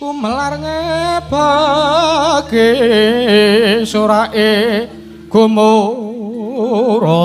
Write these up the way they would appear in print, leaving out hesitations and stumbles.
Gumelar ngebake surake gumura.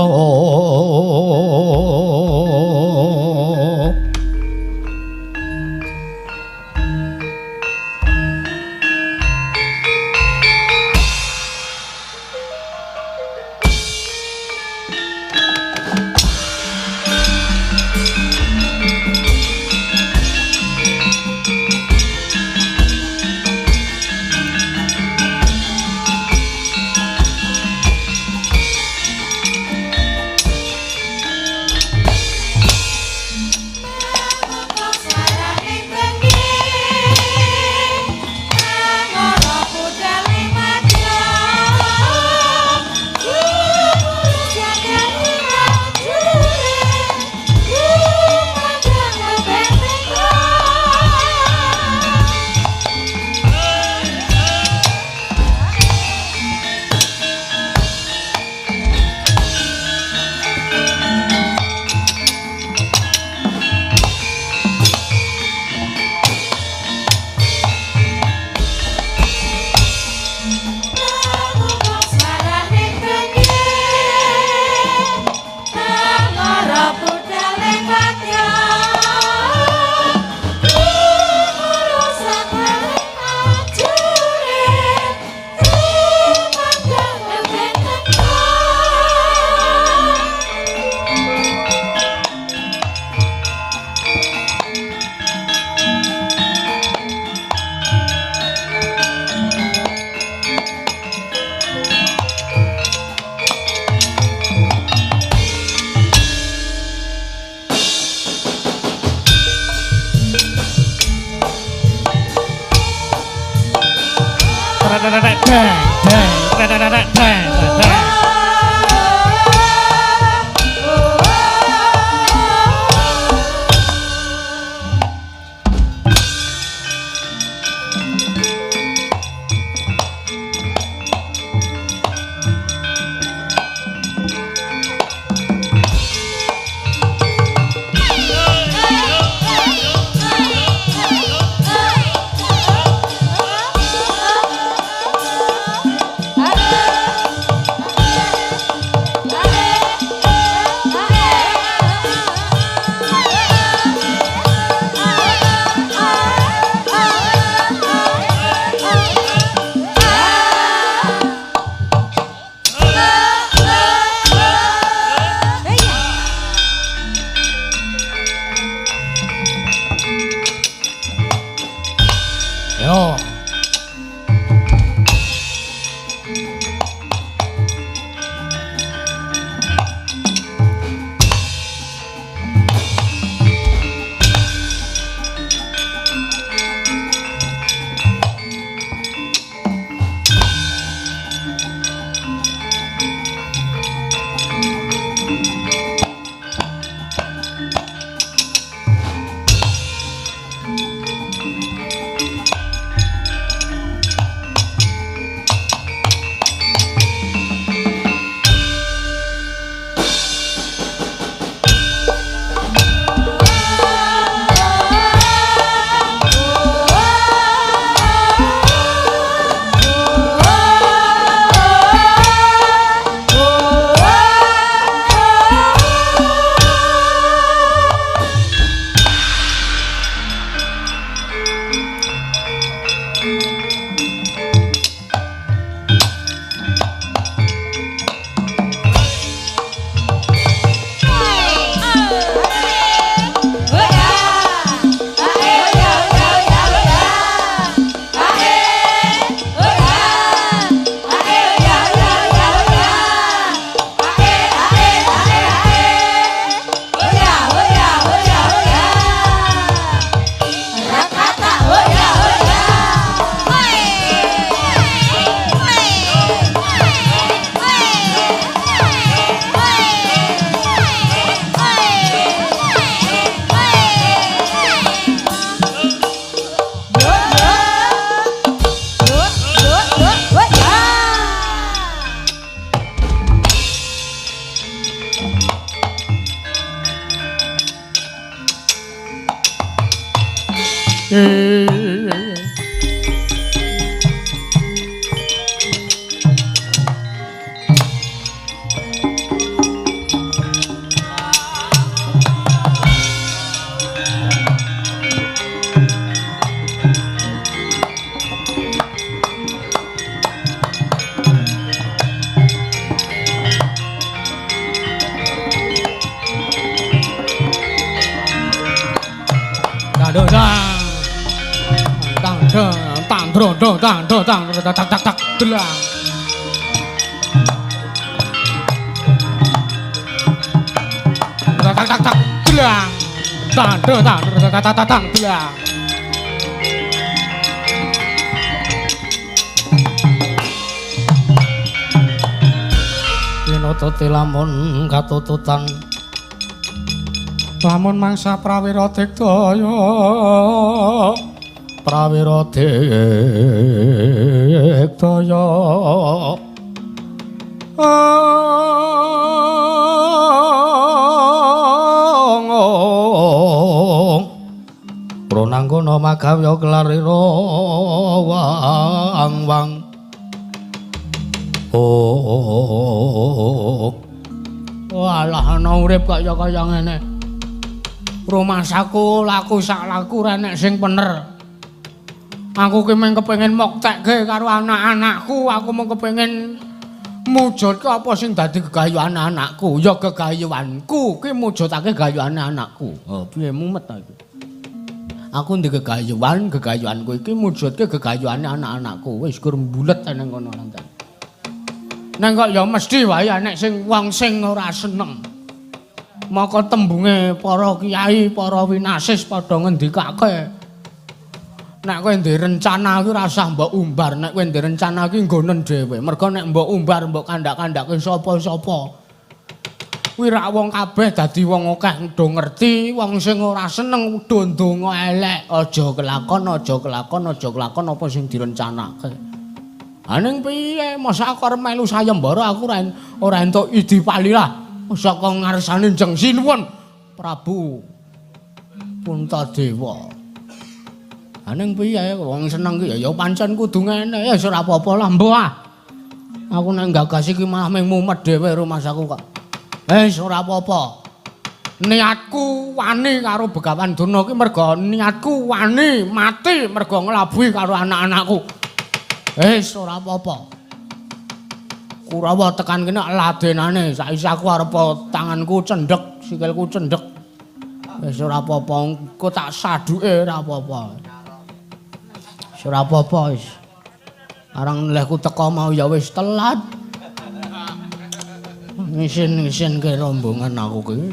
Tang dong tang. Tang dong tang dong dong tang dong tang tak tak tak delang. Tak tak tak delang. Tang dong tang tak tak tak tang delang. Tinututi lamun katututan lamun mangsa prawira digdaya prawira digdaya pronangkono magawya kelarira wang wang. Oh, walah ana urip kok ya kaya ngene. Rumasaku laku sak laku ora enek sing bener. Aku ki mung kepengin moktekke karo anak-anakku, aku mung kepengin mujudke apa sing dadi gegayuhan anakku. Ya gegayuhanku ki mujudake gegayuhane anakku. Oh, piye mumet ta iki? Aku ndek gegayuhan, gegayuhanku iki mujudke gegayuhane anak-anakku. Wis gur mbulet nang kono lantan. Neng kok ya mesti wae enek sing wong sing ora seneng. Maka tembunge para kiai, para winasis padha ngendikake. Nek kowe ndek rencana kuwi ora usah mbok umbar, nek kowe ndek rencana kuwi nggonen dhewe. Mergo nek mbok umbar mbok kandhak-kandhake sapa-sapa. Kuwi rak wong kabeh dadi wong akeh do ngerti, wong sing ora seneng do ndonga elek. Aja kelakon, aja kelakon, aja kelakon apa sing direncanake. Aning piye masa aku arep melu sayembara aku ora entuk idi palilah saka ngarsane Jeng Sinuwun Prabu Puntadewa. Aning piye wong seneng ki ya pancen kudu ngene ya ora apa-apa lah mbok ah. Aku nek gagas iki malah mung mumet dhewe rumasaku kok. Wis ora apa-apa. Niatku wani karo Begawan Durna ki mergo niatku wani mati mergo nglabuhi karo anak-anakku. Wis ora apa-apa. Kurawa tekan kene ladenane, saiki aku arep tanganku cendhek, sikilku cendhek. Wis ora apa-apa, engko tak saduke ora apa-apa. Wis ora apa-apa wis. Arang lehku teko mau ya wis telat. Ngisin-ngisin ke rombongan aku ki.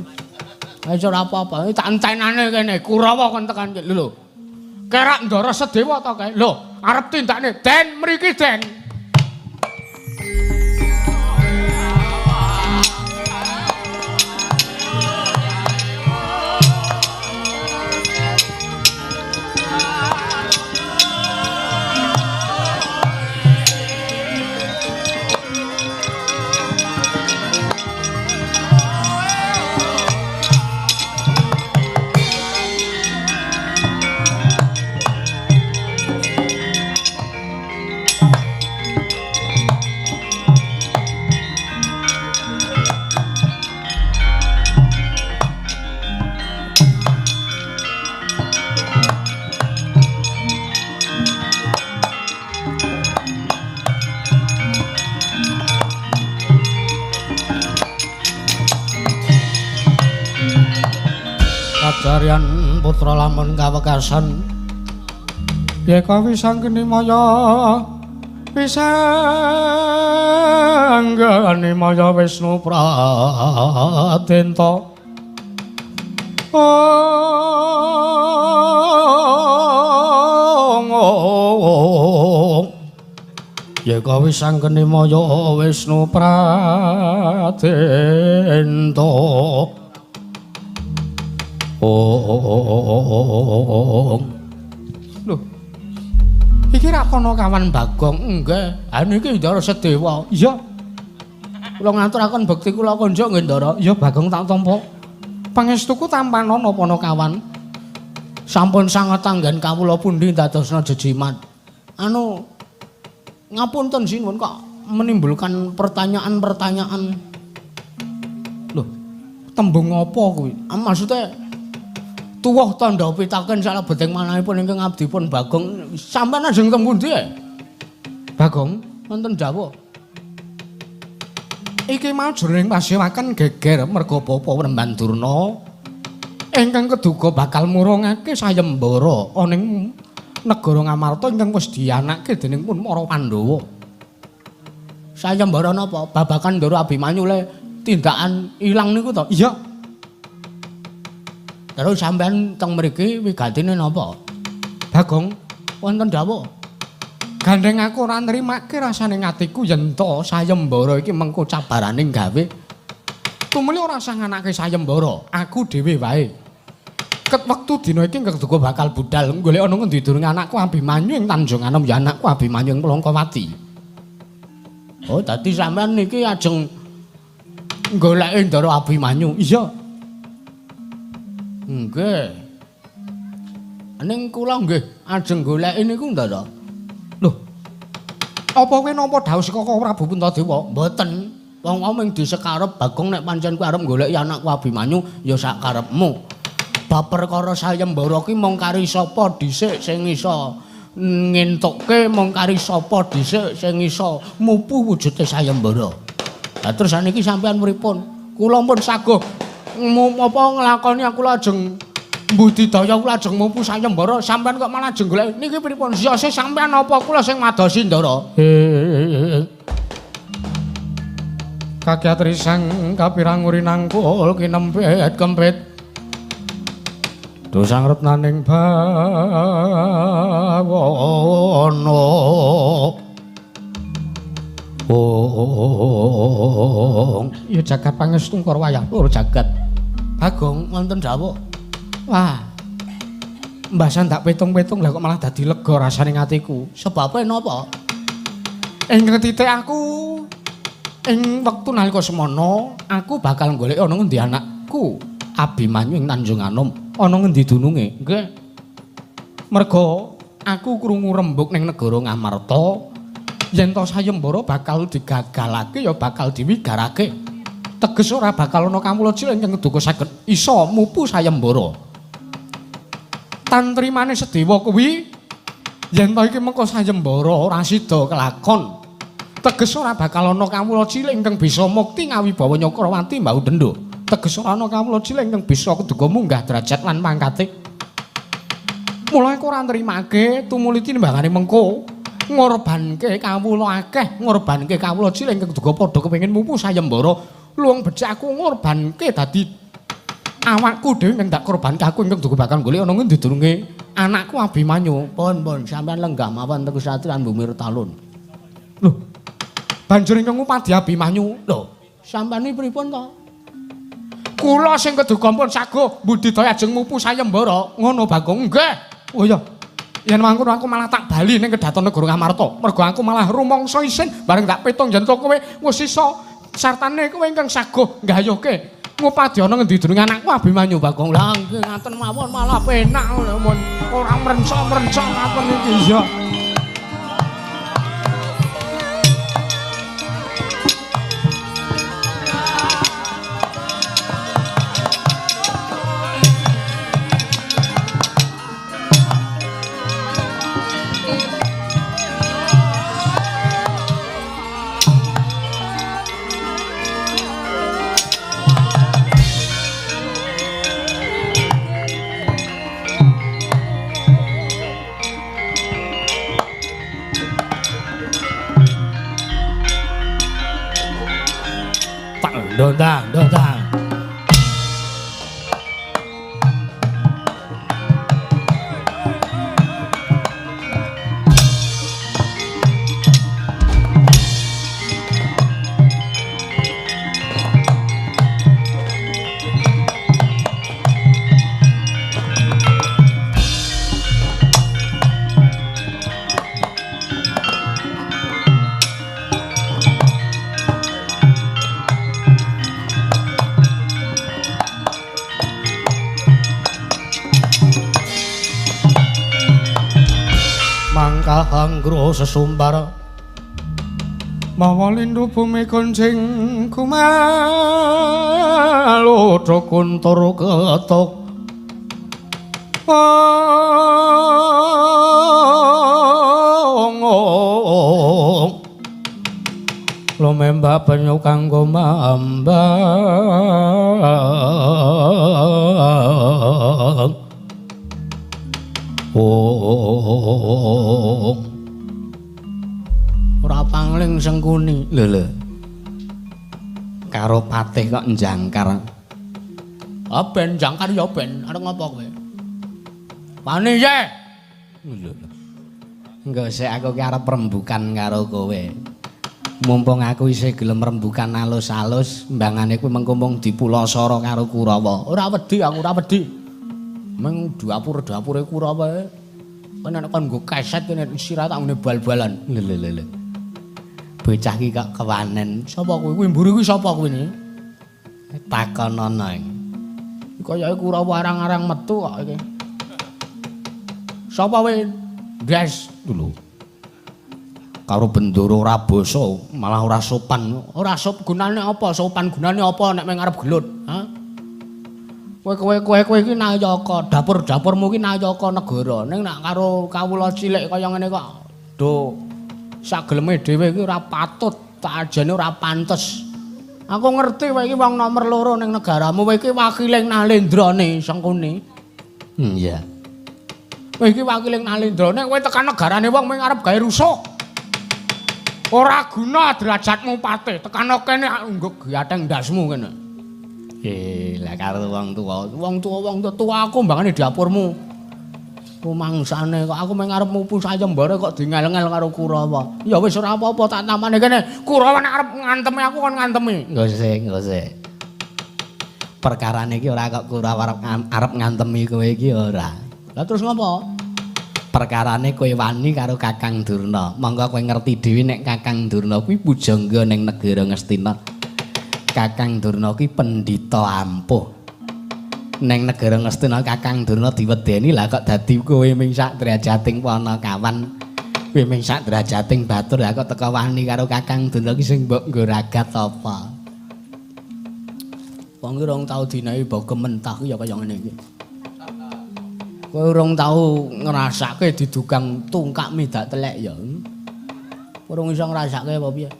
Wis ora apa-apa, tak entenane kene Kurawa kon tekan kene lho. Kerak Ndara Sedewa ta kae? Lho, arep tindakne Den mriki Den. Kajaryan putra lamun kawekasan yeka wisanggeni maya wisanggeni maya Wisnu Pradenta. Oh, yeka wisanggeni maya Wisnu Pradenta. Oh, lho, iki ra kono kawan Bagong, nggih. Ha niki Ndara Sedewa. Iya. Kula ngaturaken bekti kula konjuk nggih Ndara. Iya Bagong tak tampa. Pangestuku tampanana pana kawan. Sampun sanget anggen kawula pundi dadosna jejimat. Anu ngapunten sinuwun kok menimbulkan pertanyaan-pertanyaan. Lho, tembung apa kuwi? Maksude tuwuh tandha pitaken salebeting manahipun ingkang abdipun Bagong. Sampeyan ajeng teng pundi? Bagong wonten Jawa. Iki mau jroning pasewakan geger merga bapa Wremban Durna Ingkang keduga bakal murungake sayembara ana ing negara Ngamarta ingkang wis dianake dening pun para Pandhawa. Sayembara napa? Babagan Ndara Abimanyu le tindakan ilang niku to? Iya. Terus sampean teng mriki wigatine napa? Bagong, wonten dawuh. Gandeng aku ora nrimake rasane atiku yen to sayembara iki mengko cabaraning gawe. Tumuli ora usah nganake sayembara, aku dhewe wae. Ket wektu dina iki keduga bakal budal golek ana ngendi durung anakku Abimanyu ing Tanjung Anom ya anakku Abimanyu ing Plongkowati. Oh, dadi sampean niki ajeng goleki Ndara Abimanyu. Iya. Nggih. Ning kula nggih ajeng goleki niku Ndara. Lho. Apa kowe nampa dhawuh saka Prabu Puntadewa? Mboten. Wong mau mung disekarep Bagong nek pancen kowe arep goleki anakku Abimanyu ya sak karepmu. Bab perkara sayembara ki mung kari sapa dhisik sing iso ngentukke, mung kari sapa dhisik sing iso mupu wujude sayembara. Lah terus saniki sampean pripun? Kula pun saguh apa nglakoni aku lajeng mbudidaya kula ajeng mupu sayembara, sampean kok malah ajeng golek niki pripun? Siyose sampean apa kula sing madosi Ndara? Kakyat risang kapirang urinangkul kinempit kempit dosang retnaning bawana. Oh, ya jagat pangestu karo wayah loro jagat. Bagong wonten dawuh. Wah. Mbasan tak petung-petung lah kok malah dadi lega rasane atiku. Sebabe napa? Ing titik aku ing wektu nalika semono aku bakal golek ana ngendi anakku Abimanyu ing Tanjung Anom. Ana ngendi dununge? Nggih. Merga aku krungu rembug ning negara Ngamarta yen to sayembara bakal digagalake ya bakal diwigarake. Teges ora bakal ana kawula cilik ingkang keduga saged iso mupu sayembara. Tantrimane Sedewa kuwi yen to iki mengko sayembara ora sida kelakon. Teges ora bakal ana kawula cilik ingkang bisa mukti ngawibawa Nyakrawati Mbau Dendha. Teges ora ana kawula cilik ingkang bisa keduga munggah derajat lan pangkate. Mula aku ora nrimake tumuli timbangane mengko ngorbanke kawula akeh, ngorbanke kawula cilik ingkang keduga padha kepengin mupu sayembara. Luwung becik aku ngorbanke dadi awakku dhewe ingkang tak korbanke aku ingkang duga bakal golek ana ngendi durunge anakku Abimanyu. Pun pun sampean lenggah mawon teng satriyan Bumi Talun. Lho. Banjur ingkang ngupadi Abimanyu. Lho, sampean iki pripun to? Kula sing keduga pun saguh mbudidaya ajeng mupu sayembara. Ngono Bagong? Nggih. Oh iya. Yen mangkono aku malah tak bali ning kedaton negara Ngamarta. Mergo aku malah rumangsa isin bareng tak petung yen to kowe wis iso sartane kowe ingkang saguh nggayuhke ngupadi ana ngendi durunge anakku Abimanyu Bagong. Lah nggih ngaten mawon malah penak ngono mun ora mrencok-mrencok ngaten iki. Iya. Dondang, dondang. Mangkahanggra sesumbar mawa lindu bumi kuncing kumalodha kuntur ketuk ong Lumembah banyu kanggo mambang. Oh. Ora pangling Sengkuni. Lho lho. Karo patih kok njangkar. Ah ben jangkar ya ben, arep ngopo kowe? Wani ye. Lho. Engko sik aku ki arep rembukan karo kowe. Mumpung aku isih gelem rembukan alus-alus, mbangane kuwi mengko mung dipulasara karo Kurawa. Ora wedi aku, ora wedi. Meng dapur-dapure Kurawa. Kowe nek kon nggo keset nek sirah tak ngene bal-balan. Lho lho lho. Bocah ki kok kewanen. Sapa kuwi? Kuwi mburi kuwi sapa kuwi? Takonono. Kayake Kurawa arang-arang metu kok iki. Sapa kowe? Des lho. Karo Bendoro ora basa, malah ora sopan. Ora sop gunane apa? Sopan gunane apa nek meng arep gelut? Ha? Kowe iki nayaka, dapur-dapurmu iki nayaka negara. Ning nek karo kawula cilik kaya ngene kok do sageleme dhewe iki ora patut, tak ajene ora pantes. Aku ngerti kowe iki wong nomor loro ning negaramu, kowe iki wakiling Nalendrane Sengkuni. Iya. Kowe iki wakiling Nalendrane, kowe tekan negarane wong mung arep gawe rusuk. Ora guna derajatmu patih, tekan kene nggo gateng ndasmu kene. Lah karo wong tuwa, wong tuwa aku mbangane dapurmu. Rumangsane kok aku mung arep mupu sayembara kok dingel-ngel karo Kurawa. Ya wis ora apa-apa tak tampane kene. Kurawa nek arep ngantemi aku kon ngantemi. Nggih sik. Perkarane iki ora kok Kurawa arep ngantemi kowe iki ora. Lah terus ngopo? Perkarane kowe wani karo Kakang Durna. Monggo kowe ngerti dhewe nek Kakang Durna kuwi pujangga ning negara Ngastina. Kakang Durna kuwi pendhita ampuh. Ning negara Ngastina Kakang Durna diwedeni, lah kok dadi kowe ming sak derajating panakawan, kowe ming sak derajating batur, lah kok teka wani karo Kakang Durna ki sing mbok nggo ragat apa? Wong ki rong tau dinahi bogem mentah ya kaya ngene iki. Kowe urung tau ngrasake didugang tungkak midak telek ya. Urung iso ngrasake apa piye?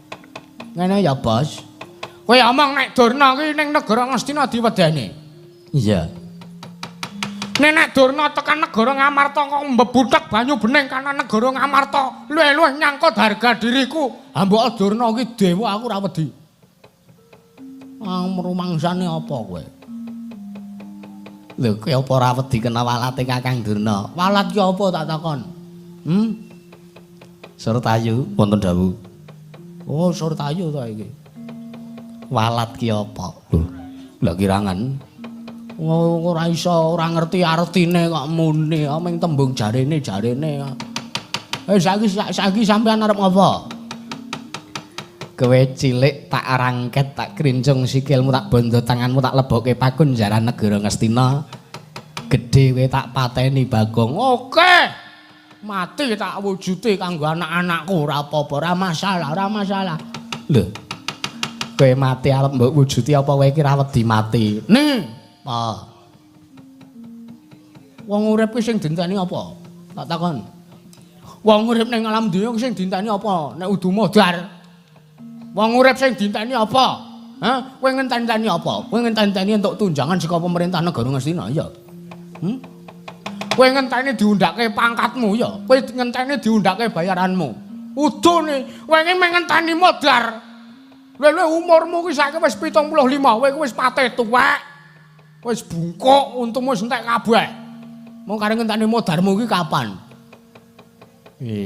Ngene ya, Bos. Kowe omong nek Durna ki ning negara Ngastina diwedeni. Iya. Nek Durna tekan negara Ngamarta kok mbebutek banyu bening kana negara Ngamarta, luwih-luwih nyangkut harga diriku. Ha mbok Durna ki dewa aku ora wedi. Rumangsane apa kowe? Lho kowe apa ora wedi kena walate Kakang Durna? Walat ki apa tak takon? Surtayu wonten dawuh. Oh, Surtayu ta iki. Walat ki apa? Lho, lha kirangan. Ora iso, ora ngerti artine kok muni, ming tembung jarene. Saiki sampean arep ngopo? Kowe cilik tak rangket, tak krincung sikilmu, tak bondo tanganmu, tak lebokke pakunjaran negara Ngastina. Gedhe kowe tak pateni Bagong. Oke. Mati tak wujude kanggo anak-anakku, ora apa-apa, ora masalah, ora masalah. Lho. Kowe mati arep mbok wujuti apa kowe iki ra wedi mati? Nih, apa? Wong urip ki sing dinteni apa? Tak takon. Wong urip ning alam donya sing dinteni apa? Nek udu modar. Wong urip sing dinteni apa? Hah? Kowe ngenteni apa? Kowe ngenteni entuk tunjangan saka pemerintah negara Ngastina ya? Kowe ngenteni diundhake pangkatmu ya? Kowe ngenteni diundhake bayaranmu. Udune, kowe iki mung ngenteni modar. Lha umurmu ki saiki wis 75, kowe wis patih tuwek. Wis bungkuk, untumu wis entek kabeh. Mung kare ngenteni modarmu ki kapan?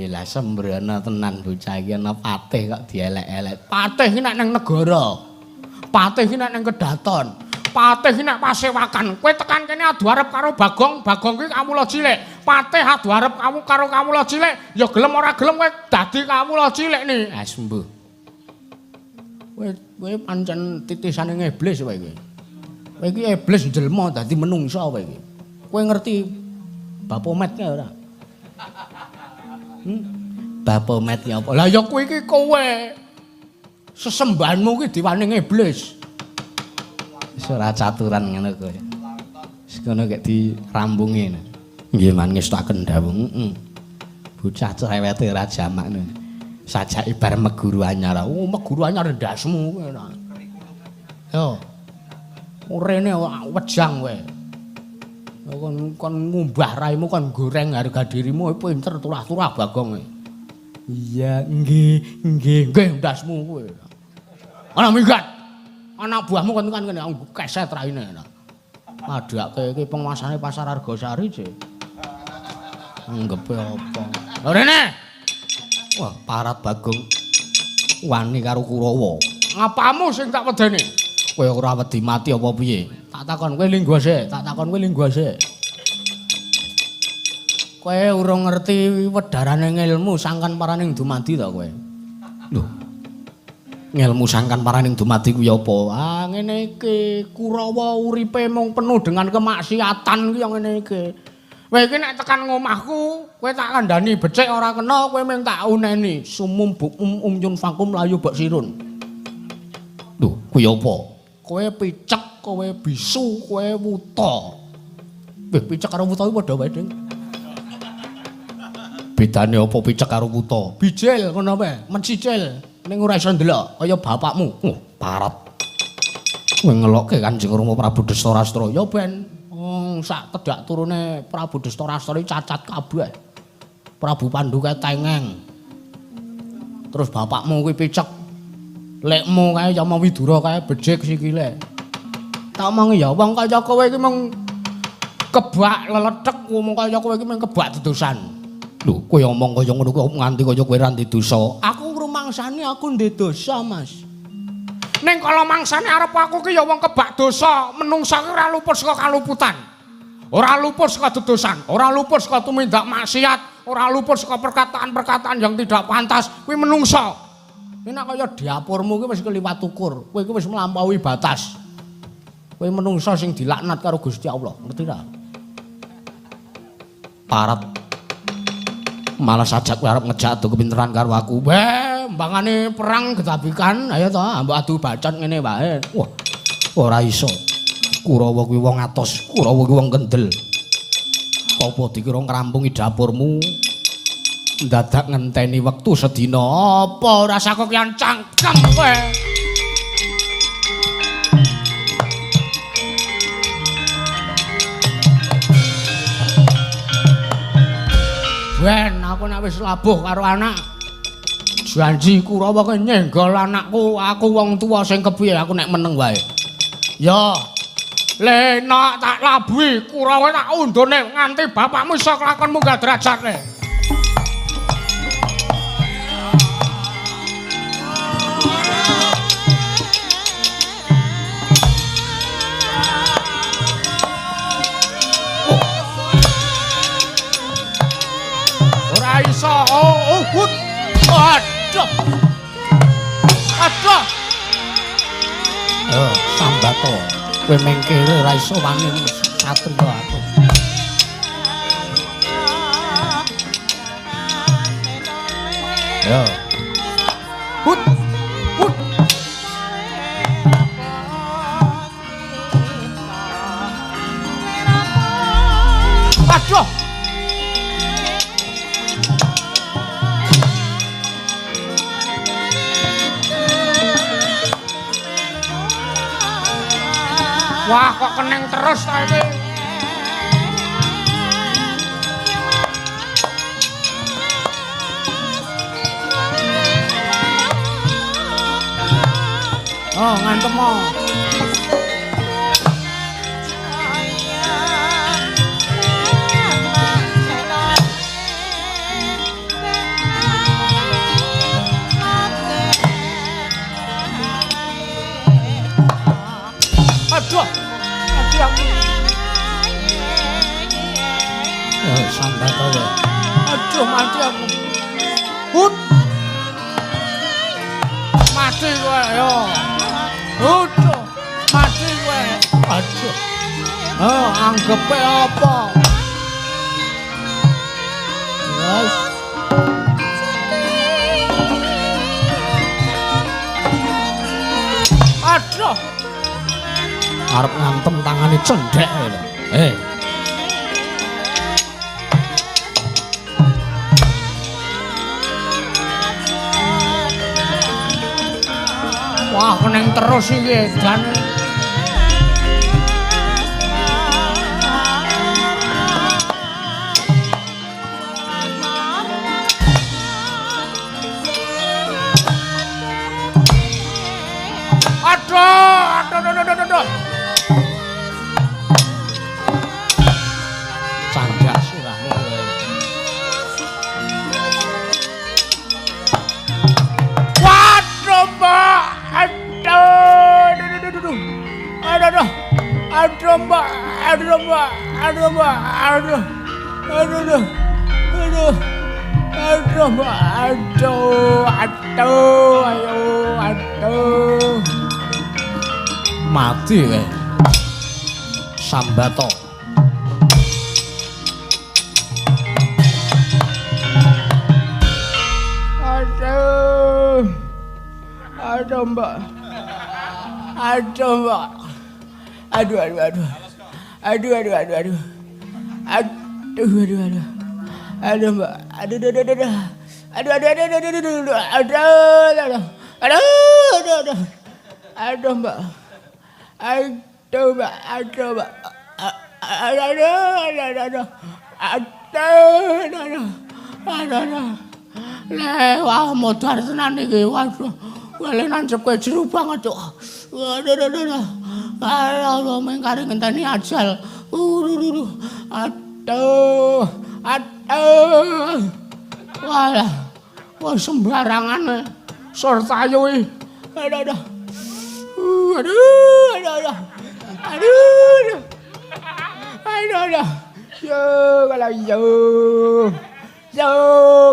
Lah sembrono tenan bocah iki ana patih kok dielek-elek. Patih ki nek nang negara. Patih ki nek nang kedaton. Patih ki nek pasewakan. Kowe tekan kene adu arep karo Bagong, Bagong ki kawula cilik. Patih adu arep kamu karo kawula cilik, ya gelem ora gelem kowe dadi kawula cilik nih. Ah sembuh. Kowe pancen titisane iblis kowe iki. Kowe iki iblis njelma dadi menungsa kowe iki. Kowe ngerti Bapomet ka ora? Bapomet ya apa? Lah ya kowe iki kowe. Sesembahanmu ki diwane iblis. Wis ora caturan ngono kowe. Wis ngono gek dirambungi. Nggih man ngestaken dawuh. Heeh. Bocah cerewete ora jamakne. Sajake bar meguru anyar. Oh, meguru anyar ndasmu kowe. Yo. Rene wejang kowe. Kon ngumbah raimu, kon goreng harga dirimu, pinter turah-turah Bagong. Iya, nggih, nggih, nggih ndasmu kowe. Ana minggat. Anak buahmu kon tekan kene keset raine. Padhake iki penguasane Pasar Argosari, Cek. Anggepe apa? Lho rene. Wah, parat Bagong. Wani karo Kurawa. Ngapamu sing tak wedeni? Kowe ora wedi mati apa piye? Tak takon kowe linggo sik, tak takon kowe linggo sik. Kowe urung ngerti wedharane ngelmu sangkan paraning dumadi ta kowe? Lho. Ngelmu sangkan paraning dumadi kuwi apa? Ah, ngene iki Kurawa uripe mung penuh dengan kemaksiatan ki ya ngene iki. Kowe iki nek tekan ngomahku, kowe tak kandhani becik ora kena, kowe mung tak uneni. Sumum bukum umyun fakum layu bak sirun. Lho, kuwi apa? Kowe picek, kowe bisu, kowe wuta. Wih, picek karo wuta kuwi padha wae, Ding. Bedane apa picek karo wuta? Bijil ngono wae, mencicil ning ora iso ndelok kaya bapakmu. Oh, parat. Kowe ngelokke Kanjeng Rama Prabu Destarastra. Ya ben, wong sak tedak turune Prabu Destarastra iki cacat kabeh. Prabu Pandu kae tengeng. Terus bapakmu kuwi picek. Lekmu kae Yama Widura kae becik sikile. Tak omongi ya wong kaya kowe iki mung kebak lelethek, wong kaya kowe iki mung kebak dedosan. Lho, kowe omong kaya ngono kuwi nganti kaya kowe ra ndek dosa. Aku ngrumangsani aku ndek dosa, Mas. Ning kala mangsane arep aku ki ya wong kebak dosa, menungsa ki ora luput saka kaluputan. Ora luput saka dedosan, ora luput saka tumindak maksiat, ora luput saka perkataan-perkataan yang tidak pantas. Kuwi menungsa. Nek kaya dapurmu ki wis keliwat ukur, kowe iki wis melampaui batas. Kowe menungsa sing dilaknat karo Gusti Allah, ngerti ta? Parat. Malah sajak kowe arep ngejak adu kepinteran karo aku. Weh, mbangane perang getabikan, ayo ta, mbok adu bacot ngene wae. Wah, ora iso. Kurawa kuwi wong atos, Kurawa kuwi wong kendel. Apa dikira ngrampungi dapurmu? Dadak ngenteni wektu sedina apa ora sakokian cangkem kowe. Ben aku nek wis labuh karo anak janji Kurawa kowe nyenggol anakku, aku wong tuwa sing kepiye aku nek meneng wae. Ya le nak tak labuhi Kurawa tak undone nganti bapakmu iso kelakon munggah derajate. Aduh. Aduh. Oh, sambato. Kowe mengkere ora iso wani satriya aku. Yo. Hut. Hut. Aduh. Wah, kok keneng terus ta iki? Oh, ngantem mo. Aduh, mati aku. Sambat kowe. Aduh, mati aku. Hut. Mati kowe yo. Aduh, mati kowe. Aduh. Oh, anggepe apa? Yes. Aduh. Arep ngantem tangane cendhek lho. terus iki edan. Aduh, aduh, aduh, aduh, aduh. Candak sirahmu kowe. Waduh, Mbak. Aduh, aduh, aduh, aduh. Aduh, aduh. Aduh, Mbak. Aduh, Mbak. Aduh, Mbak. Aduh. Aduh, aduh. Aduh. Aduh, Mbak. Aduh, aduh. Ayo, aduh. Mati kowe. Sambato. Aduh. Aduh, Mbak. Aduh, Mbak. Aduh, aduh, aduh. Aduh, aduh, aduh, aduh. Aduh, aduh, aduh. Aduh, Mbak. Aduh, aduh, aduh, aduh. Aduh, aduh, aduh, aduh, aduh, aduh. Aduh, aduh. Aduh, aduh, aduh. Aduh, Mbak. Aduh, Mbak. Aduh, Mbak. Aduh, aduh, aduh, aduh. Aduh, aduh, aduh. Aduh, Le, wah modar tenan iki. Waduh. Wale nancepke jeru banget, Cuk. Aduh, aduh, aduh. Aduh, mengkare ngenteni ajal. Aduh, aduh. Walah. Wah sembarangan. Surtayu iki. Aduh, aduh. Aduh, aduh, aduh. Aduh. Aduh, aduh. Yo, kalau yo. Yo,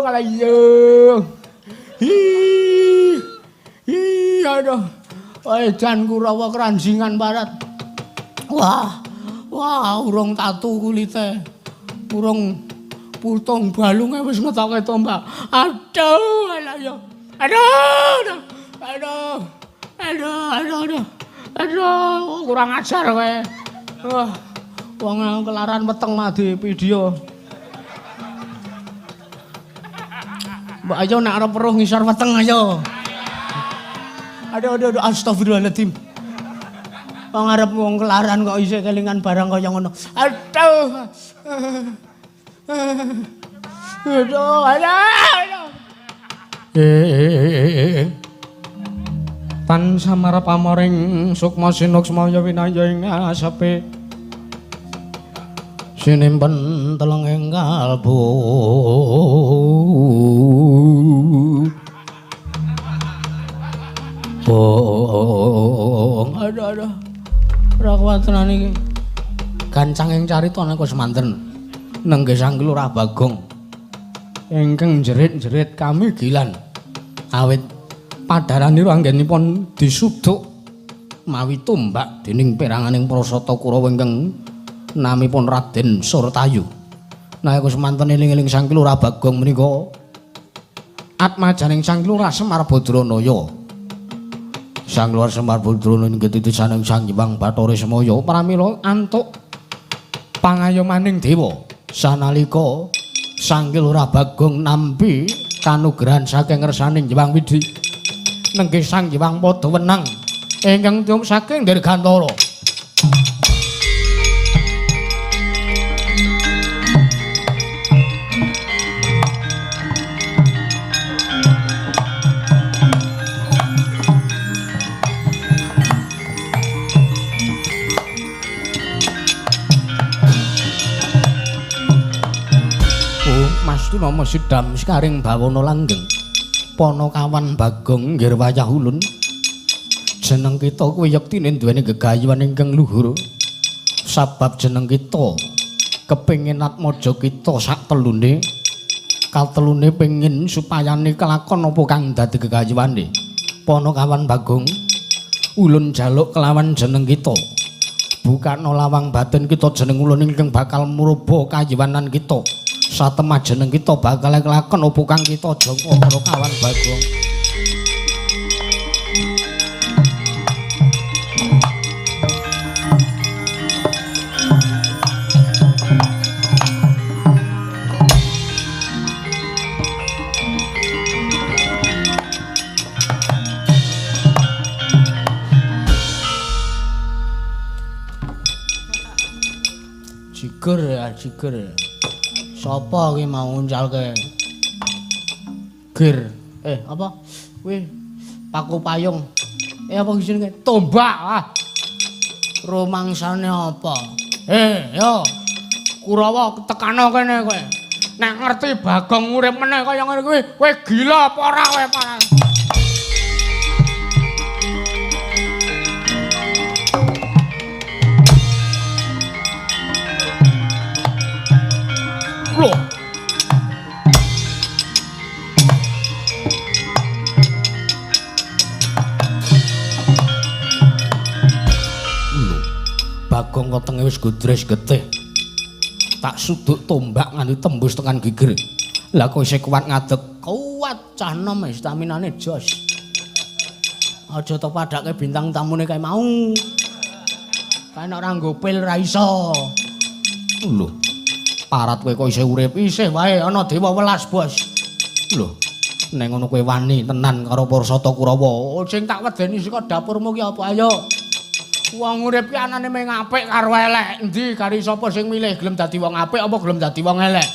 kalau yo. Hi. Hi, aduh. Edan Kurawa keranjingan barat. Wah. Wah, urung tatu kulite. Urung putung balunge wis ngetoke tombak. Aduh, alah yo. Aduh, aduh. Aduh. Aduh, aduh, aduh. Aduh, kurang ajar kowe. Wah, wong kelaran weteng mah di video. Mbak ayo nek arep weruh ngisor weteng ayo. Aduh, aduh, aduh, astagfirullahaladzim. Wong arep wong kelaran kok isih kelingan barang kaya ngono. Aduh. Aduh, aduh. Tan samara pamoring sukma sinuksmaya winaya ing asepe. Sinimpen teleng ing kalbu. Bong, aduh, aduh. Ora kuat tenan iki. Gancang ing carita nek semanten. Nenggih Sang Lurah Bagong. Ingkang jerit-jerit kamigilan. Awit padharanira anggenipun disuduk mawi tombak dening peranganing Prasata Kurawa ingkang namipun Raden Surtayu. Nalika semanten eling-eling Sang Lurah Bagong menika atmajaning Sang Lurah Semar Badranaya. Sang Lurah Semar Badranaya inggih titisaning Sang Hyang Bathara Semaya pramila antuk pangayomaning dewa. Sanalika Sang Lurah Bagong nampi kanugrahan saking ngersaning Hyang Widhi, nenggih Sang Hyang padha wenang ingkang tium saking Dirgantara. Nama sidam sekaring bawana langgeng Panakawan Bagong nggir wayah ulun. Jeneng kita kuwi yektine duweni gegayuhan ingkang luhur. Sabab jeneng kita kepengin atmaja kita sak telune katelune pengin supayane kelakon apa kang dadi gegayuhane. Panakawan Bagong ulun jaluk kelawan jeneng kita. Bukakno lawang batin kita jeneng ulun ingkang bakal muruba kayuwanan kita. Satemah jeneng kita bakal kelakon apa kang kita jangka para kawan Bagong. Jiger ya, jiger. Sapa ki mau nguncalke? Gir. Apa? Kuwi paku payung. Apa jenenge? Tombak. Ah. Rumangsane apa? Yo. Kurawa tekano kene kowe. Nek ngerti Bagong urip meneh kaya ngene kuwi, kowe gila apa ora kowe, Pak? Loh. Lho. Bagong wetenge wis godres getih. Tak suduk tombak nganti tembus tekan gigir. Lah kok isih kuat ngadeg? Kuat cah nom staminane jos. Aja tok padake bintang tamune kae mau. Kae nek ora nggo pil ra iso. Lho. Parat kowe kok isih urip? Isih wae ana dewa welas, Bos. Lho. Nek ngono kowe wani tenan karo para Sata Kurawa. Sing tak wedeni saka dapurmu ki apa? Ayo. Wong urip ki anane mung apik karo elek. Endi kari sapa sing milih gelem dadi wong apik apa gelem dadi wong elek?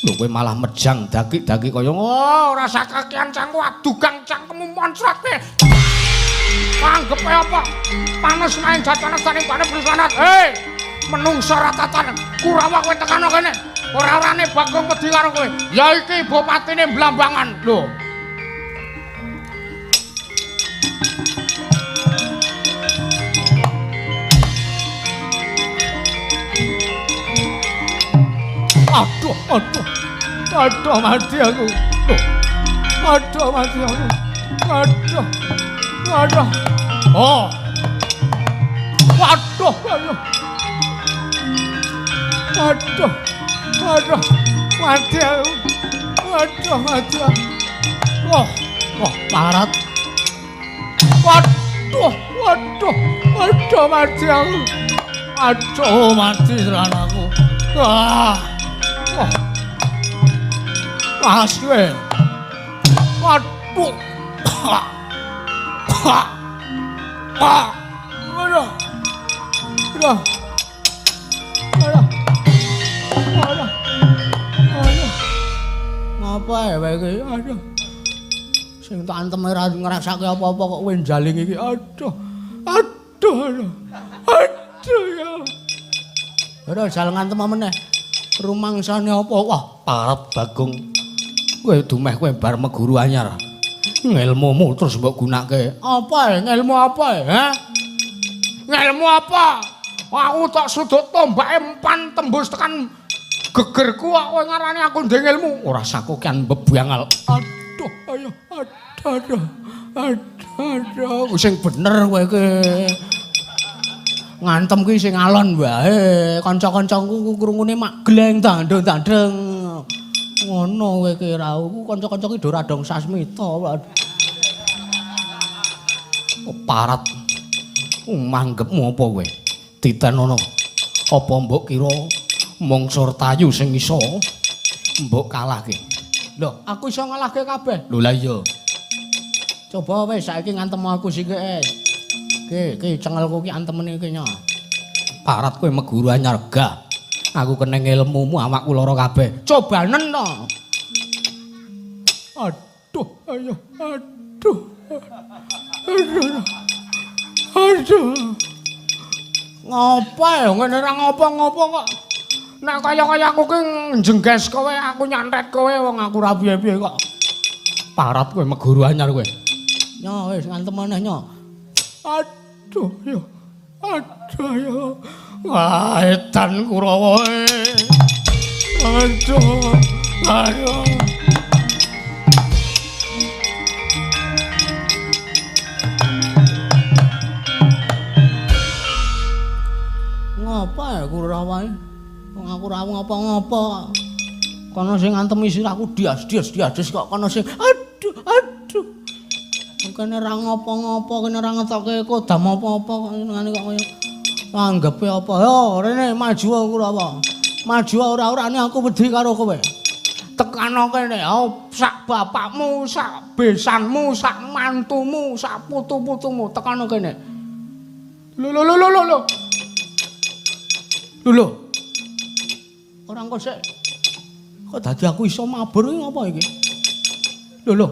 Lho kowe malah mejang dagik-dagik kaya oh, ora sakakean cangku adugang cangkemmu moncrot kowe. Anggepe apa? Panes main jajane saning pane prisanat. Hei, menungsa ratatan. Kurawa kowe tekano kene. Ora-orane Bagong wedi karo kowe. Ya iki bupatine Blambangan. Lho. Aduh, aduh. Aduh mati aku. Loh. Aduh mati aku. Aduh. Aduh. Oh. Waduh, aduh. Aduh. Aduh. Mati aku. Aduh, mati aku. Oh, oh, parat. Waduh, waduh. Aduh mati aku. Aduh mati tenan aku. Ah. Wah. Pas kowe. Waduh. Wah. Aduh. Aduh. Aduh. Aduh. Aduh. Ngapa ya kowe iki? Aduh. Sing tak antem ora ngrasake apa-apa kok kowe njaling iki. Aduh. Aduh. Aduh. Aduh ya. Ora jal ngantem meneh. Rumangsane apa? Wah, parat Bagong. Kowe dumeh kowe bar meguru anyar. Ngelmumu terus mbok gunake. Apa e? Ngelmu apa e? Ha? Ngelmu apa? Aku tak sudut tombake empan tembus tekan gegerku kok kowe ngarani aku ndek ngelmu. Ora sakokean bebangal. Aduh, ayo, aduh, aduh. Aduh, aduh. Sing bener kowe iki. Ngantem ki sing alon wae, kanca-kancaku krungune mak gleng dandang-dandeng. Ngono kowe ki ra, kanca-kanca ki do ra dong sasmita. Oh, parat. Manggepmu apa kowe? Titenono. Apa mbok kira mung Surtayu sing iso mbok kalahke? Lho, aku iso ngalahke kabeh. Lho lah iya. Coba wis saiki ngantem aku sithik. Ki, ki cengelku ki antemene iki nya. Parat kowe meguru anyar gah. Aku kena ilmumu awakku lara kabeh. Cobanen to. Aduh, ayo, aduh. Aduh. Aduh. Ngopo ya ngene ora ngopo-ngopo kok. Nek kaya-kaya aku ki njengges kowe, aku nyantet kowe wong aku ora piye-piye kok. Parat kowe meguru anyar kowe. Nyo wis ngantem meneh nyo. Aduh ya. Aduh ya. Wah, edan Kurawa. Aduh. Aduh. Ngapa ya Kurawa? Wong aku ora ngapa-ngapa. Kono sing ngantemi sirahku dias-dias kok kono sing aduh aduh. Kene ora ngopo-ngopo, kene ora ngetoke kodam apa-apa kok ngene kok kaya anggepe apa. Yo rene maju Kurawa. Maju ora-orane aku wedi karo kowe. Tekano kene, sak bapakmu, sak besanmu, sak mantumu, sak putu-putumu tekano kene. Lho lho lho lho lho. Lho lho. mangko sik. Kok dadi aku iso mabur iki ngapa iki? Lho lho.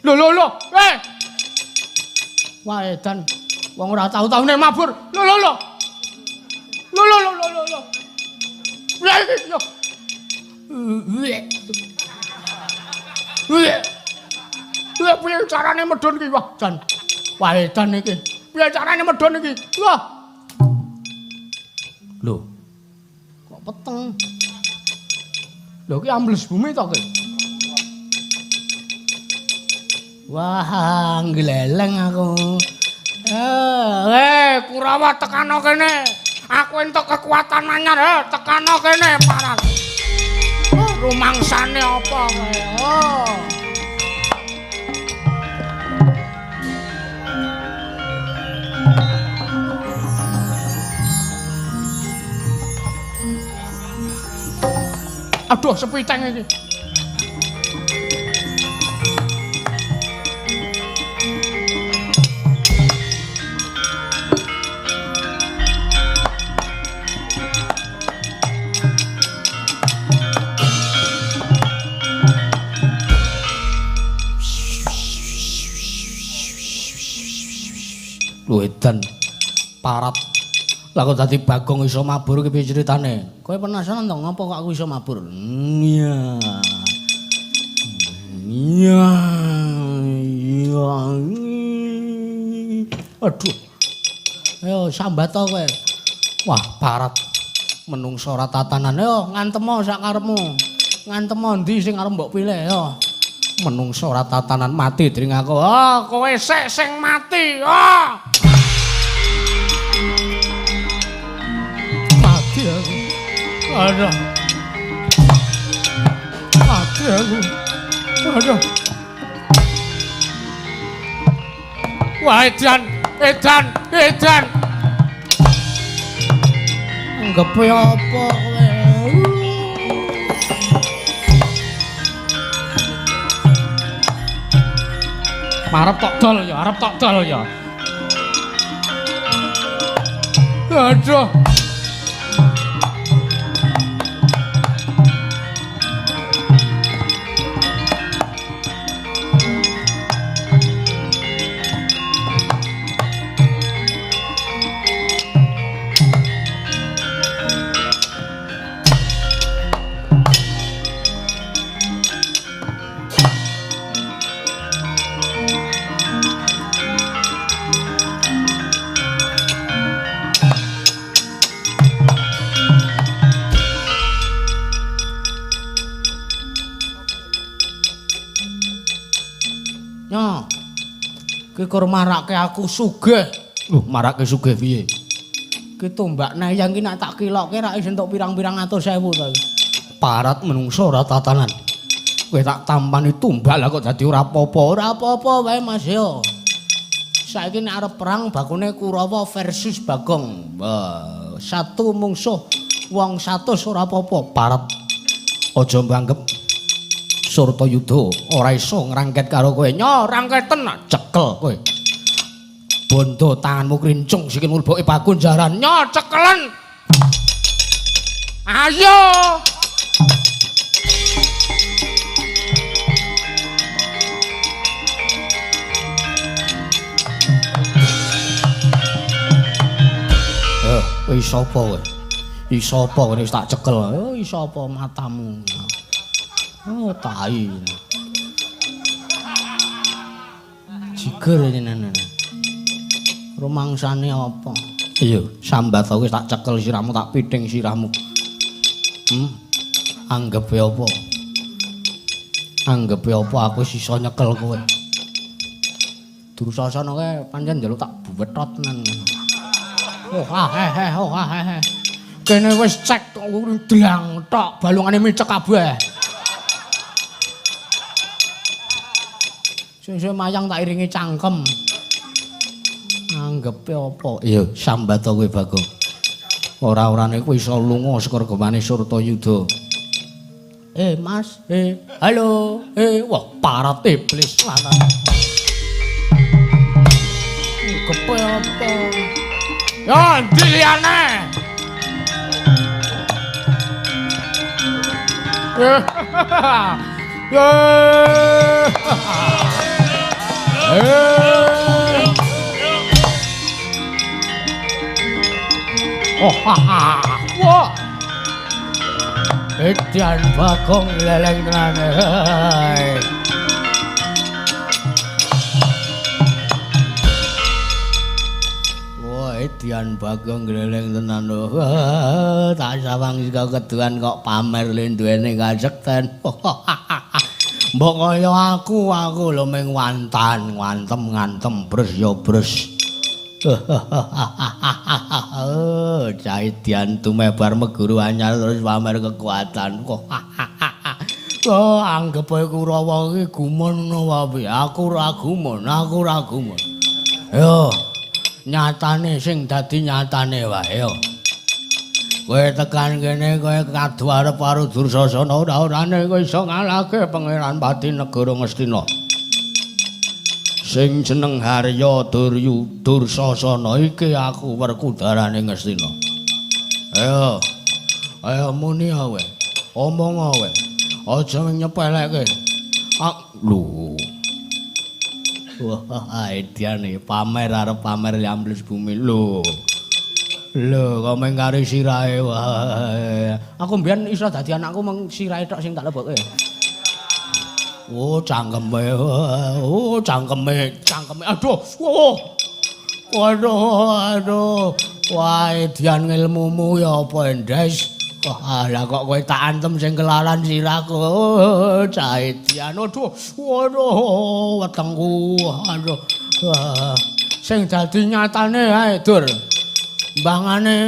Lho lho lho. Eh. Wah edan. Wong ora tau-taune mabur. Lho lho lho. Lho lho lho lho lho. Lho. Piye piye carane medhun iki? Wah, jan. Wah edan iki. Piye carane medhun iki? Wah. Lho. Kok peteng? Lho iki ambles bumi to ki? Wah, ngleleng aku. Kurawa tekano kene. Aku entuk kekuatan anyar, tekano kene paran. Rumangsane apa kowe? Oh. Aduh, sepiteng iki. Lho edan parat. Lah kok dadi Bagong iso mabur iki piye critane? Kowe penasaran to ngopo kok aku iso mabur? Iya. Iya. Iya. Aduh. Ayo sambat to kowe. Wah, parat. Menungso ora tatanan. Ayo ngantemo sak karepmu. Ngantemo ndi sing arep mbok pilih ayo. Menungso ora tatanan mati dring aku. Oh, kowe sik sing mati. Oh. Mati aku. Aduh. Mati aku. Aduh. Wah, edan, edan, edan. Anggepe apa kowe? Arep tok dol ya, arep tok dol ya. Aduh. Ki kur marake aku sugih. Lho, marake sugih piye? Ki tombak nayang ki nek tak kiloke ra iso entuk pirang-pirang atus ewu to. Parat menungso ora tatanan. Kowe tak tampani tumbak lah kok dadi ora apa-apa. Ora apa-apa wae Mas yo. Saiki nek arep perang bakune Kurawa versus Bagong. Wah, satu mungsuh wong 100 ora apa-apa. Parat. Aja mbanggep Surtayuda ora iso ngrangket karo kowe. Nyo rangketen cekel kowe. Bondo tanganmu krincung sikil mleboke pakunjaran. Nyo cekelen. Ayo. Kowe iso apa kowe? Iso apa kowe wis tak cekel? Oh, iso apa matamu? Oh, tai. Jiger jenengan. Rumangsane apa? Iya, sambat wis tak cekel sirahmu, tak pithing sirahmu. Anggepe apa? Anggepe apa aku wis iso nyekel kowe. Durusasana kae pancen njaluk tak buwetot tenan. Oh, ah he he, oh ah he he. Kene wis cek dlang tok, balungane micek kabeh. Sing mayang tak iringi cangkem. Anggepe apa? Iya, sambat kowe Bagong. Ora-orane kowe iso lunga saka regemane Surtayuda. Mas, halo, wah parat iblis lanang. Anggepe apa? Yo, endi liyane? Oh, wah. Edian Bagong leleng tenan. Wah, Edian Bagong gleleng tenan lho. Tak sawang saka keduan kok pamer le duwene kasekten. Mbok kaya aku, aku lho ming wantan, ngantem ngantem bres ya bres. Cah Edian tumebar meguru anyar terus pamer kekuatan. Oh, anggep ae Kurawa iki gumun ngono wae. Aku ora gumun, aku ora gumun. Yo, nyatane sing dadi nyatane wae yo. Kowe tekan kene kowe kadu arep karo Dursasana ora-orane kowe iso ngalahke Pangeran Pati Negara Ngastina. Sing jeneng Harya Duryu Dursasana iki aku werkudarane Ngastina. Ayo. Ayo muni kowe. Omong kowe. Aja nyepelekke. Lho. Wah, Ediane pamer arep pamer ambles bumi lho. Lho, kok mung karo sirahe wae. Aku mbiyen iso dadi anakku mung sirahe tok sing tak lebokke. Oh, cangkeme. Oh, cangkeme, cangkeme. Aduh. Oh. Waduh, aduh. Wah, Edian ngilmumu ya apa, Endes? Wah, lah kok kowe tak antem sing kelaran sirahku. Oh, cah Edian. Aduh. Waduh, wetengku. Aduh. Wah, sing dadi nyatane ae, Dur. Mbangane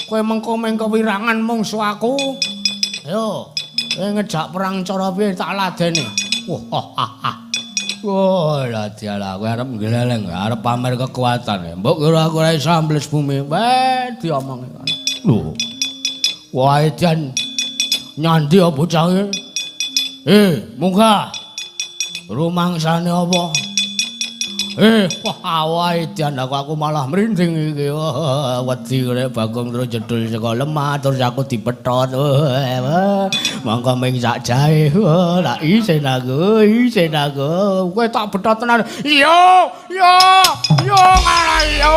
kowe mengko meng kewirangan mungsu aku. Ayo, kowe ngejak perang cara piye tak ladeni. Wah, wah, lah dialah kowe arep ngleleng, arep pamer kekuatan. Mbok kira aku ora iso ambles bumi. Weh, diomongi. Lho. Wah, Edian nyandi apa bocah iki? Munggah. Rumangsane apa? Wah, wah, Edian aku malah merinding iki. Wah, wedi rek Bagong terus jedul saka lemah terus aku dipethot. Mongko ming sak jahe. Lah isin aku, isin aku. Kowe tak bethot tenan. Iya, iya, iya ngalah iya.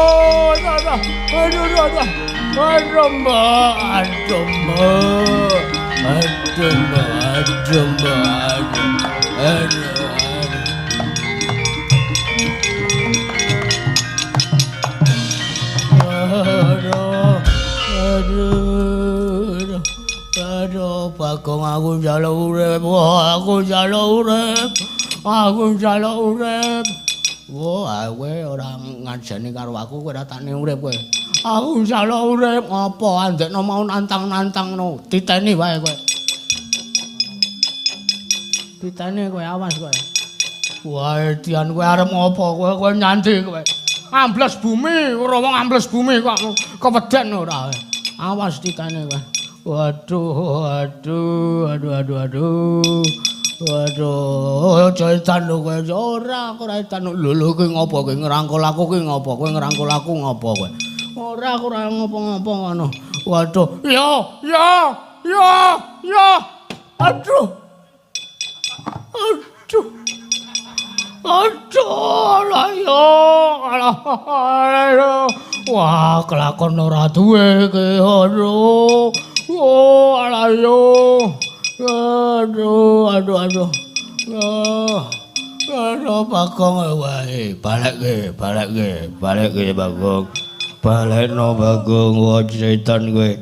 Aduh, aduh, aduh. Aduh, Mbak, aduh, Mbak. Aduh, Mbak, aduh, Mbak, aduh. Aduh. Aduh, aduh, aduh, Bagong aku njaluk urip, wah aku njaluk urip, aku njaluk urip. Wah, kowe ora ngajeni karo aku, kowe ora takne urip kowe. Aku njaluk urip, ngopo andekno mau nantang-nantangno, titeni wae kowe. Titeni kowe, awas kowe. Wah, Edian kowe arep ngopo kowe, kowe nyandi kowe. Ambles bumi, ora wong ambles bumi kok keweden ora. Awas titane kowe. Waduh, aduh, aduh, aduh, aduh. Waduh, aja edan lho kowe. Ora, aku ora edan. Lho, lho kowe ngopo kowe ngrangkul aku kowe ngopo? Kowe ngrangkul aku ngopo kowe? Ora, aku ora ngopo-ngopo ngono. Waduh, yo, yo, yo, yo. Aduh. Aduh. Aduh, lah yo, alah, aduh. Wah, kelakon ora duwe iki, aduh. Oh, alah yo. Aduh, aduh, aduh. Aduh, Bagong wae, balekke, balekke, balekke Bagong. Balekno Bagong, wah setan kowe.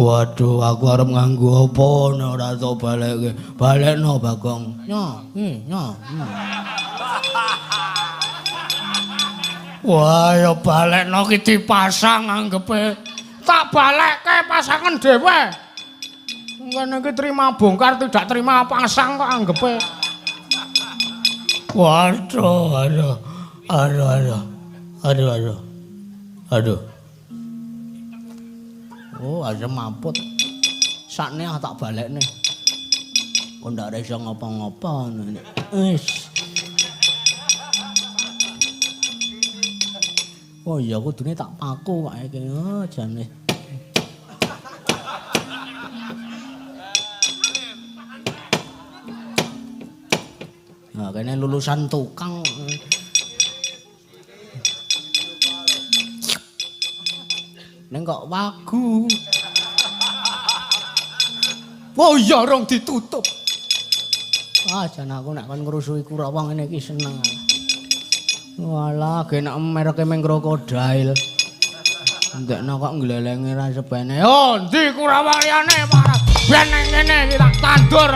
Waduh, aku arep nganggo apa nek ora tok balekke. Balekno Bagong. Nyo, nyo. Wah, ya balekno ki dipasang anggepe. Tak balekke pasangan dhewe. Ngene iki terima bongkar tidak terima pasang kok anggepe. Waduh, aduh. Aduh, aduh. Aduh, aduh. Aduh. Oh, aja mamput. Sakne ah tak balekne. Kok ndak iso ngopo-ngopo ngene. Wis. Oh iya kudune tak paku kok iki. Oh jane. Kene lulusan tukang. Ning kok wagu. Oh iya rong ditutup. Ah jan aku nek kon ngrusuhi Kurawa ngene iki seneng. Walah genek mereke meng krokodil. Ndekno kok nglelenge ra sebene. Oh ndi Kurawa liyane parah. Ben nang kene iki tak tandur.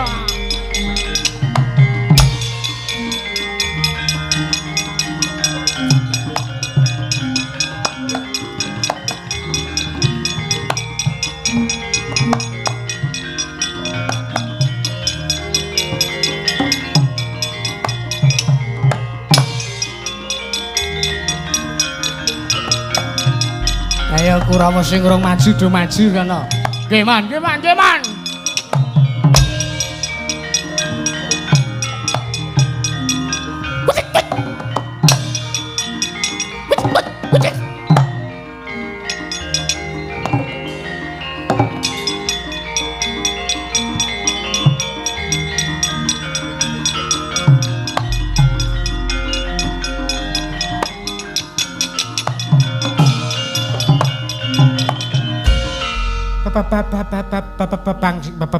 Ayo Kurawa sing urung maju do maju kono. Nggih man, nggih man, nggih man.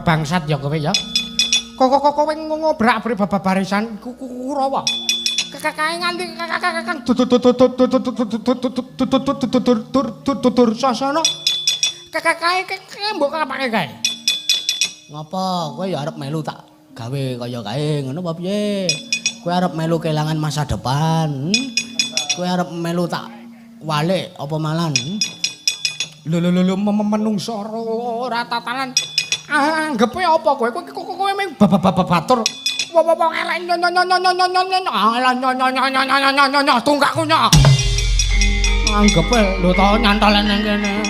Bangsat ya kowe ya. Kok kowe ngobrak-abrik barisan Kurawa. Kakake nganti kakang Dursasana. Kakake mbok kapake kae. Ngapa kowe ya arep melu tak gawe kaya kae ngono apa piye? Kowe arep melu kelangan masa depan. Kowe arep melu tak walik apa malan? Lho lho lho menungso ora tatanan. Anggepe apa kowe? Kowe mung batur. Wong elek nyo nyo nyo nyo nyo nyo nyo nyo nyo tungkakku nyo. Anggepe lho to nyantol nang kene.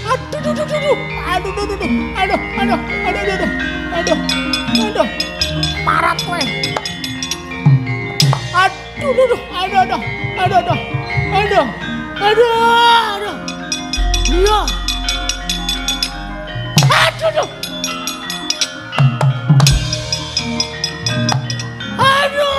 Aduh aduh aduh aduh aduh aduh aduh aduh aduh parat kowe. Aduh, aduh, aduh, aduh, aduh, aduh, aduh, aduh, iya, aduh, aduh, aduh.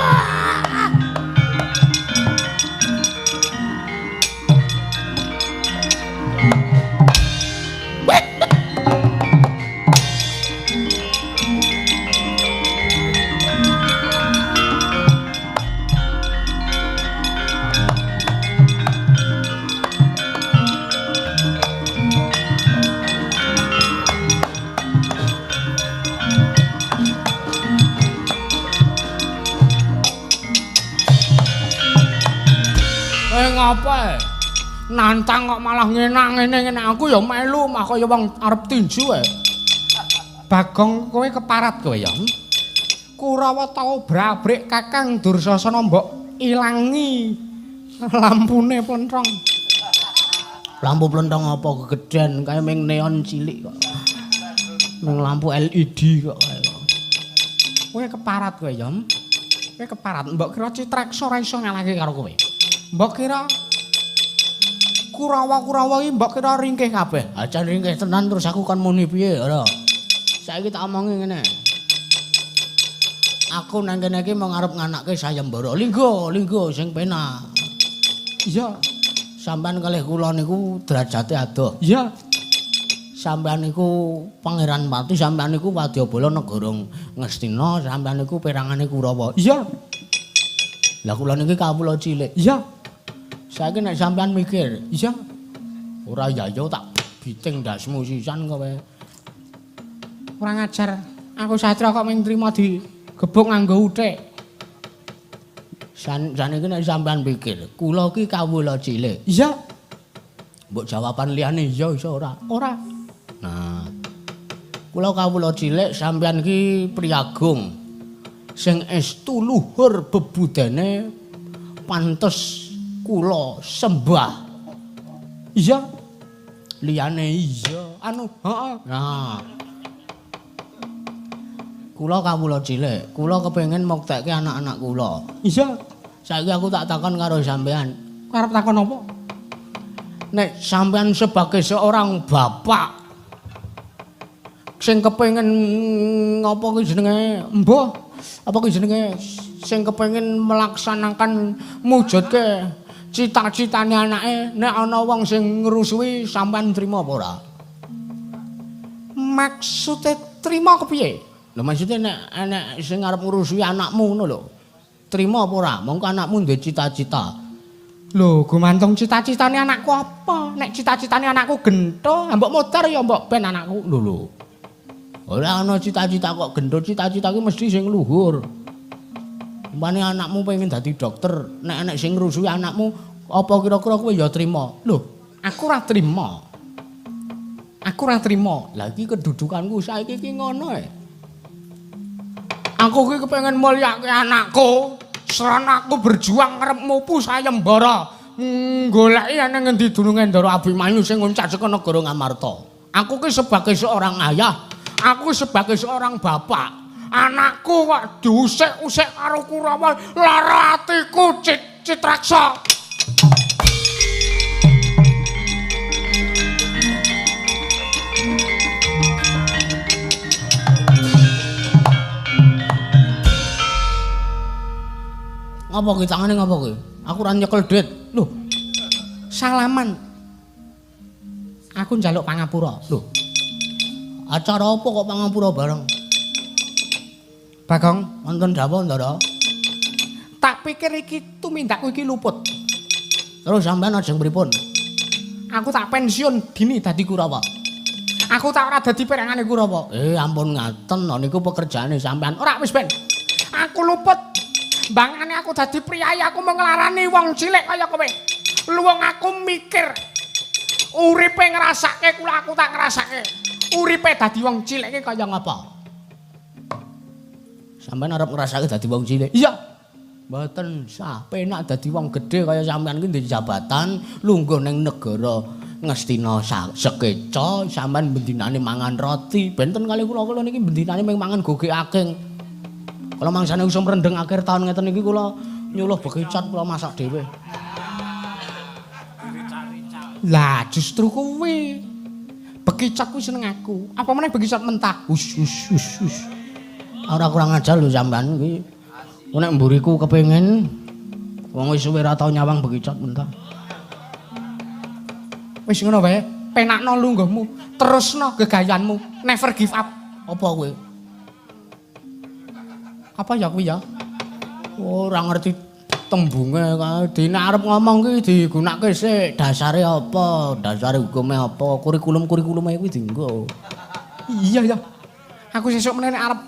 Ngapa nantang kok malah ngenak ngene ngene aku ya melu mah kaya wong arep tinju ae. Bagong kowe keparat kowe ya. Kurawa tau brabrik Kakang Dursasana mbok ilangi lampune plentrong. Lampu plentrong apa gegeden kae ming neon cilik kok. Ming lampu LED kok kae. Kowe keparat kowe ya. Kowe keparat mbok kira Citreksa ora iso ngalahke karo kowe. Mbok kira Kurawa-kurawa iki mbok kira ringkih kabeh. Aja ringkih tenan terus aku kon muni piye ora. Saiki tak omongi ngene. Aku nang kene iki mung arep nganake sayembara. Linggo, linggo sing penak. Iya. Sampeyan kalih kula niku derajate adoh. Iya. Sampeyan niku Pangeran Pati, sampeyan niku wadyabala negara Ngastina, sampeyan niku perangane Kurawa. Iya. Lah kula niki kawula cilik. Iya. Saiki nek sampean mikir, iya. Ora ya ya tak biting ndasmu sisan kowe. Ora ngajar. Aku satria kok mung trimo digebuk nganggo uthik. Saniki nek sampean pikir, kula iki kawula cilik. Iya. Mbok jawaban liyane iya iso ora? Ora. Nah. Kula kawula cilik sampean iki priyagung sing estu luhur bebudene pantes kula sembah. Iya. Liyane iya. Anu, heeh. Nah. Kula kawula cilik, kula kepengin muktekke anak-anak kula. Iya. Saiki aku tak takon karo sampean. Arep takon apa? Nek sampean sebagai seorang bapak Sing kepengin apa ki jenenge? Mbah, apa ki jenenge? Sing kepengin melaksanakan mujudke cita-citane anake, nek ana wong sing ngrusuhi sampean trima apa ora? Maksude trima kepiye? Lho maksude nek enek sing arep ngrusuhi anakmu ngono lho. Trima apa ora? Mongko anakmu duwe cita-cita. Lho, gumantung cita-citane anakku apa? Nek cita-citane anakku gentho, mbok modar ya mbok ben anakku. Lho lho. Ora ana cita-cita kok gentho, cita-cita ki mesti sing luhur. Umpamane anakmu pengen dadi dokter, nek enek sing ngrusuhi anakmu, apa kira-kira kowe ya trima? Lho, aku ora trima. Aku ora trima. Lah iki kedudukanku saiki iki ngono e. Aku ki kepengin mulyake anakku. Srana aku berjuang arep mupu sayembara goleki ana ngendi dununge Ndara Abimanyu sing nguncak saka negara Ngamarta. Aku ki sebagai seorang ayah, aku sebagai seorang bapak, anakku kok diusik-usik karo Kurawa, lara atiku Citraksa. Ngapa ki tangane ngapa ki? Aku ora nyekel duit. Lho. Salaman. Aku njaluk pangapura. Lho. Acara apa kok pangapura bareng? Bagong, wonten dawuh Ndara? Tak pikir iki tumindakku iki luput. Terus sampean ajeng pripun? Aku tak pensiun dini dadi Kurawa. Aku tak ora dadi perangane Kurawa. Ampun ngaten, niku pekerjaane sampean. Ora wis ben. Aku luput. Bangane aku dadi priyayi, aku mau nglarani wong cilik kaya kowe. Luwung aku mikir uripe ngrasake kula aku tak ngrasake. Uripe dadi wong cilik iki kaya ngapa? Sampeyan arep ngrasake dadi wong cilik? Iya. Mboten sah, penak dadi wong gedhe kaya sampeyan iki ndek jabatan, lungguh ning negara Ngastina sekeca, sampeyan bendinane mangan roti. Benten kali kula-kula niki bendinane mung mangan gogek aking. Kula mangsane usum rendeng akhir tahun ngeten iki kula nyuluh bekicot kula masak dhewe. Lah justru kuwi. Bekicot kuwi seneng aku. Apa meneh bekicot mentah. Us us us us. Ora kurang ajar lho sampean iki. Nek mburiku kepengin wong wis suwe ora tau nyawang bekicot mentah. Wis ngono wae, penakno lungguhmu, terusno gegayanmu, never give up. Apa kowe? Apa ya kuwi ya? Ora ngerti tembunge kae. Dene arep ngomong ki digunakake sik. Dasare apa? Dasare hukume apa? Kurikulum-kurikulume kuwi dienggo. Iya ya. Aku sesuk meneh nek arep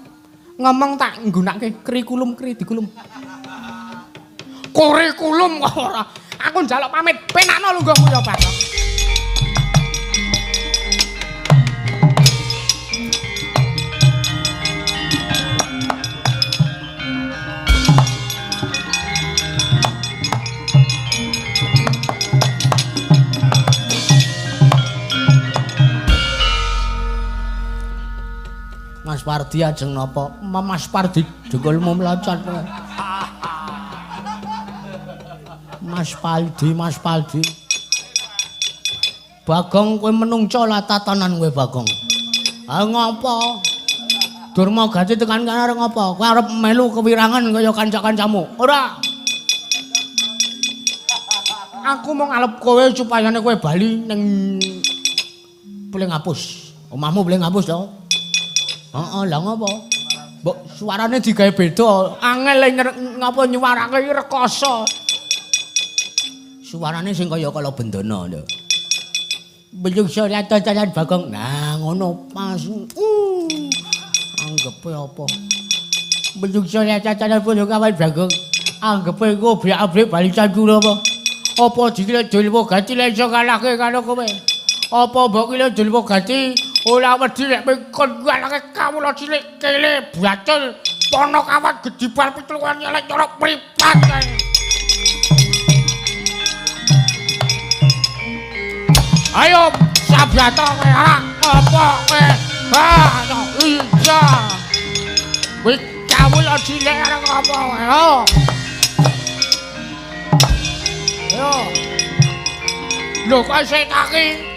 ngomong tak nggunakake kurikulum kurikulum. Kurikulum kok ora. Aku njaluk pamit. Penakno lungguhmu ya, Pak. Mas Pardi ajeng napa? Mas Pardi jengkolmu mlocot. Mas Pardi, Mas Pardi. Bagong kowe menungso lah tatanan kowe Bagong. Ha ngopo? Durma gati tekan kene arep ngopo? Kowe arep melu kewirangan kaya kanca-kancamu. Ora. Aku mau ngalep kowe supayane kowe bali ning Pling Apus. Omahmu Pling Apus to? Heeh, lha ngopo? Mbok suarane digawe beda. Angel ngapa nyuwarake iki rekoso. Suarane sing kaya kala bendana lho. Beyung sora tatanan Bagong. Nah, ngono pas. Anggepe apa? Beyung sora tatanan kawan Bagong. Anggepe iku obrek-obrek bali candura apa? Apa dikira Dulwa Gati lek iso kalahke karo kowe? Apa mbok kira Dulwa Gati ora wedi nek kon ngalahke kawula cilik kele bacul pono kawan gedibal pitulungan nyelek nyorok mripat kae. Ayo sabyata kowe ora apa kowe. Ha iya. Wis kawula cilik arep apa kowe? Ayo. Lho kok sik kaki.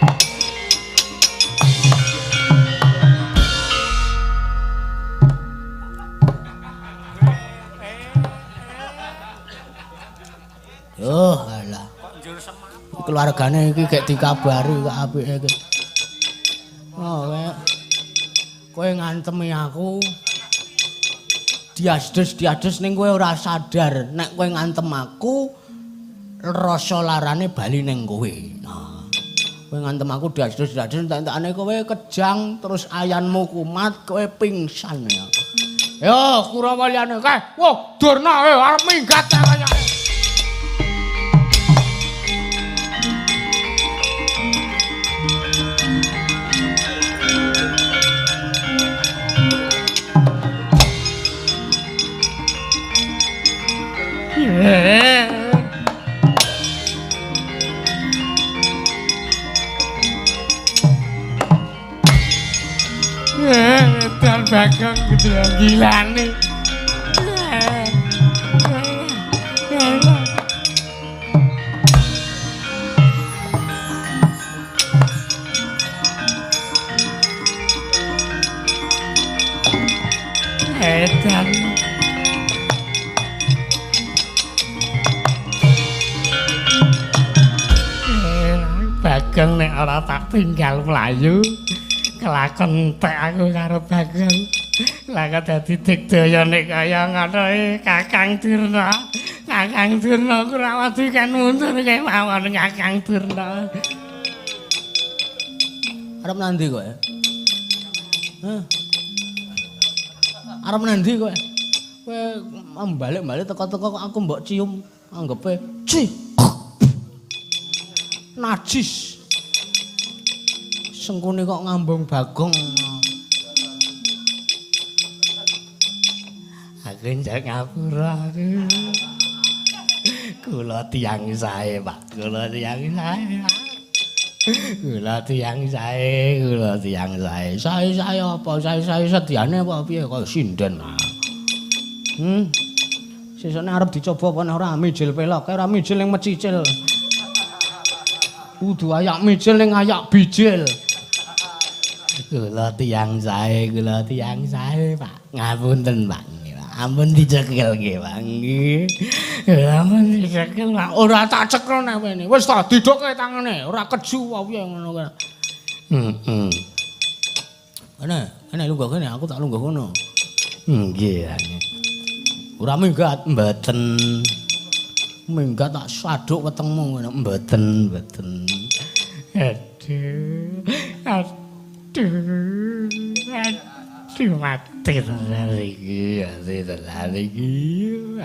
Oh, alah. Kok njur semaput. Keluargane iki gek dikabari kok apike iki. Oh, kowe ngantemi aku. Diasdes-diades ning kowe ora sadar nek kowe ngantem aku rasa larane bali ning kowe. Nah, kowe ngantem aku diasdes-diades entek-entekane kowe kejang terus ayanmu kumat kowe pingsan ya. Yo Kurawa liyane kae. Wah, Durna arep minggat kaya. Dan Bagong gila-gilane. Edan. Bagong nek ora tak tinggal mlayu. Kelakon entek aku karo Bagong. Lah kok dadi digdaya nek kaya ngono Kakang Durna. Kakang Durna ora wedi kan mundur kemawon Kakang Durna. Arep nandi kowe? Hah? Arep nandi kowe? Kowe balik-balik teko-teko kok aku mbok cium anggepe ci. Najis. Sengkune kok ngambung Bagong. Aku njak ngapura aku. Kula tiyang sae, Pak. Kula tiyang sae. Kula tiyang sae, kula tiyang sae. Sae-sae apa? Sae-sae sediane apa piye kok sinden. Sesukne arep dicoba apa ora mijil pelok, ora mijil ning mecicil. Kudu ayak mijil ning ayak bijil. Kula tiyang sae, kula tiyang sae, Pak. Ngapunten, Pak. Ampun dicekel nggih, Pak. Nggih. Ampun dicekel, Pak. Ora tak cekel nek wene. Wis ta didoke tangane, ora keju apa piye ngono kuwi. Heeh. Kene, kene lungguh kene, aku tak lungguh kono. Nggih. Ora minggat, mboten. Minggat tak saduk wetengmu ngono. Mboten, mboten. Aduh. Aduh. Aduh mati tenan iki, mati tenan iki.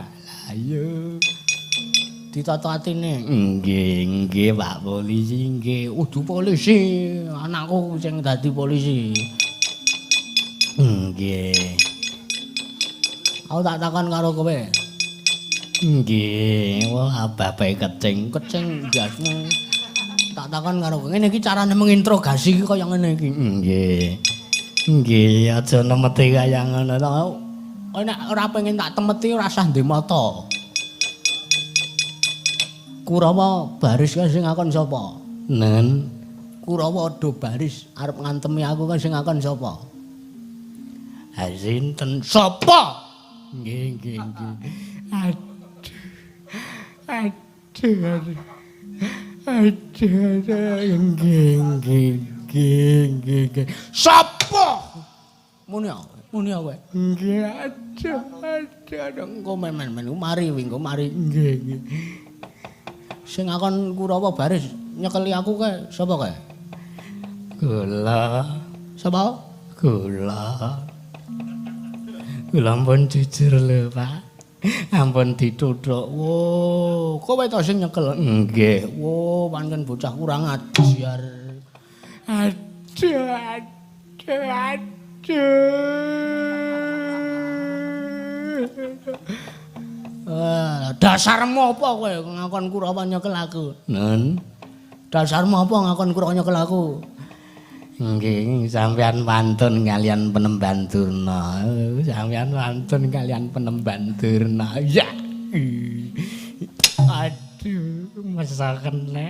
Ayo. Ditata atine. Nggih, nggih Pak Polisi, nggih. Udu polisi, anakku sing dadi polisi. Nggih. Aku tak takon karo kowe. Nggih, wah babae kecing, kecing biasmu. Tak takon karo kowe. Ngene iki carane menginterogasi iki kaya ngene iki. Nggih. Nggih, aja nemeti kaya ngono to. Kowe nek ora pengen tak temeti ora usah ndek mata. Kurawa baris kae sing ngakon sapa? Nen. Kurawa do baris arep ngantemi aku kae sing ngakon sapa? Ha sinten? Sapa? Nggih, nggih, nggih. Aduh. Aduh. Aduh. Aduh. Nggih, nggih, nggih, nggih. Sapa? Muni muni kowe. Nggih, aduh, aduh, aduh. Engko men-men mari engko mari. Nggih, nggih. Sing ngakon Kurawa baris nyekeli aku kae sapa kae? Kula. Sapa? Kula. Kula ampun jujur lho, Pak. Ampun dituthuk. Wo, kowe to sing nyekel? Nggih. Wo, pancen bocah kurang ajar. Aduh, aduh, aduh. Dasarmu apa kowe ngakon Kurawa nyekel aku? Nun. Dasarmu apa ngakon Kurawa nyekel aku? Nggih, sampean wantun kalian penemban Durna. Sampean wantun kalian penemban Durna. Ya. Aduh, masa kena.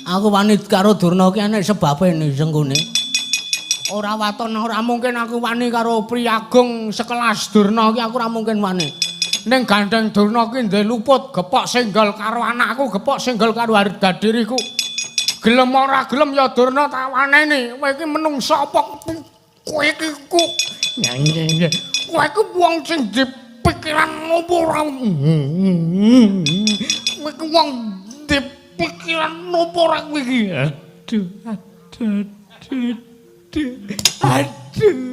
Aku wani karo Durna ki enek sebabe ning senggone. Ora waton ora mungkin aku wani karo priyagung sekelas Durna ki aku ora mungkin wani. Ning gandeng Durna ki ndek luput gepok senggol karo anakku, gepok senggol karo harga diriku. Gelem ora gelem ya Durna tak waneni. Kowe iki menungsa apa kowe iki ku? Kowe iki wong sing dipikiran opo ora? Kowe iki wong dipikiran opo ora kowe iki? Aduh, aduh, aduh, aduh.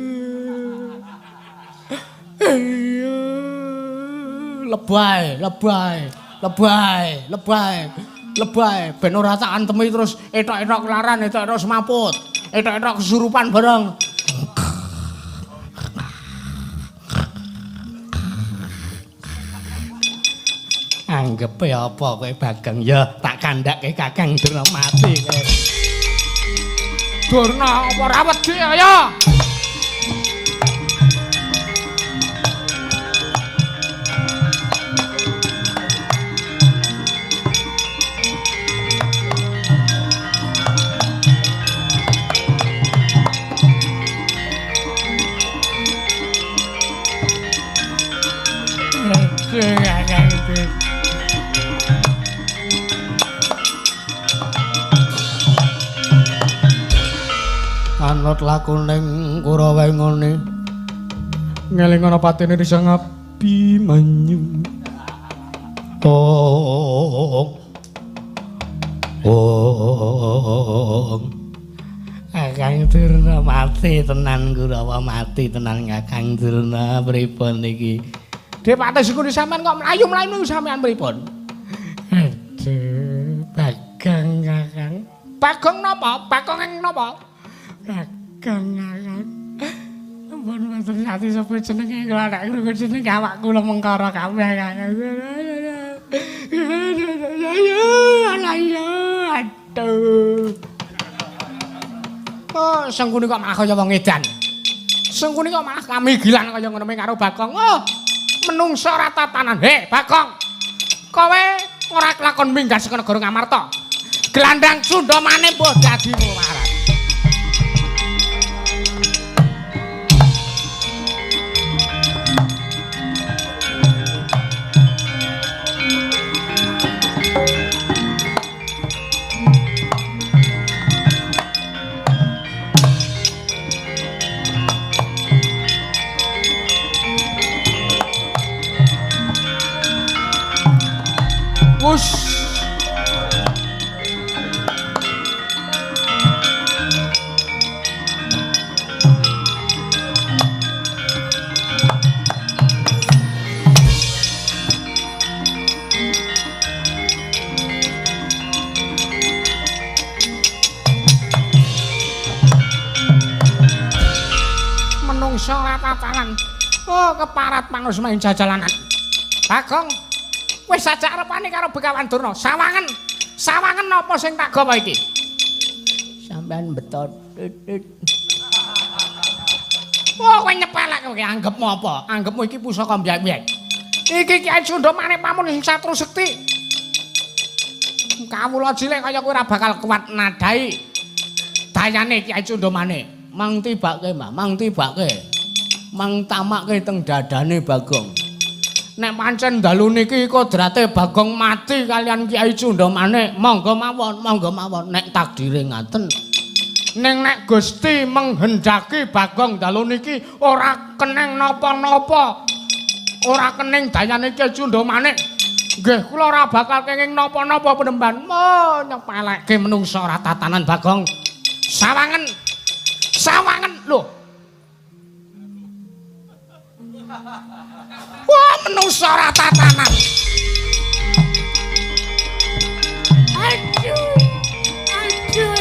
Lebay, lebay, lebay, lebay, lebay. Ben ora tak antemi terus etok-etok kelaran, etok-etok semaput, etok-etok kesurupan bareng. Anggepe apa kowe Bagong? Ya tak kandhake Kakang Durna mati kowe. Durna apa ora wedi ayo. Anut lakuning Kurawa ngene. Ngeling ana patene Risang Abimanyu. Ong. Ong. Kakang Durna mati tenan Kurawa mati tenan Kakang Durna pripun iki? Depate sukune sampean kok mlayu-mlayu sampean pripun? Aduh, Bagong Kakang. Bagong napa? Bagong ing napa? Bagong Kakang. Ampun mboten ati sapa jenenge kula nek krungu jenenge awak kula mengkara kabeh Kakang. Aduh. Oh, Sengkuni kok malah kaya wong edan. Sengkuni kok malah kamigilan kaya ngono karo Bagong. Oh, menungsa ora tatanan. He, Bagong. Kowe ora kelakon minggat saka negara Ngamarta. Gelandang Sunda maneh mbuh dadimu warat. Wush. Menungso ora tatanan. Oh, keparat pangus main jajalanan. Bagong, wis ajak repane karo Begawan Durna. Sawangen. Sawangen apa sing tak gawa iki? Sampean betot. Oh, kowe nyepelek kowe anggepmu apa? Anggepmu iki pusaka mbyek-mbyek. Iki Kyai Sunda Manik Pamun sing satru sekti. Kawula cilik kaya kowe ora bakal kuat nadai dayane Kyai Sunda Manik. Mang tibake, Mbah, mang tibake. Mang tamake teng dadane Bagong. Nek pancen dalu niki kodrate Bagong mati kalian Kyai Cunda Manik, monggo mawon, monggo mawon nek takdire ngaten. Ning nek Gusti menghendaki Bagong dalu niki ora keneng napa-napa. Ora kening dayane Kyai Cunda Manik. Nggih, kula ora bakal kenging napa-napa penemban. Oh, nyepelekke menungsa ora tatanan Bagong. Sawangen. Sawangen lho. Wah, menungsa ora tatanan. Aduh. Aduh.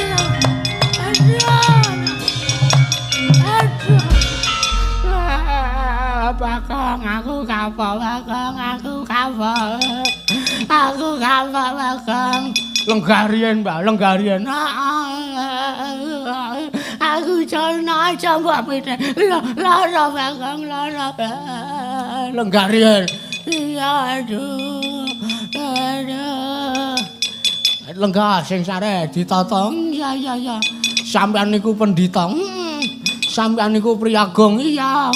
Aduh. Aduh. Bagong, aku kapok, Bagong, aku kapok. Aku kapok, Bagong. Lenggah riyen, Mbak, lenggah riyen. Aku jono aja mbok pite. Lara Bagong, lara. Lenggah riyen. Iya, aduh. Aduh. Lenggah sing sare ditata. Iya, iya, iya. Sampeyan niku pendhita. Sampeyan niku priyagung. Iya.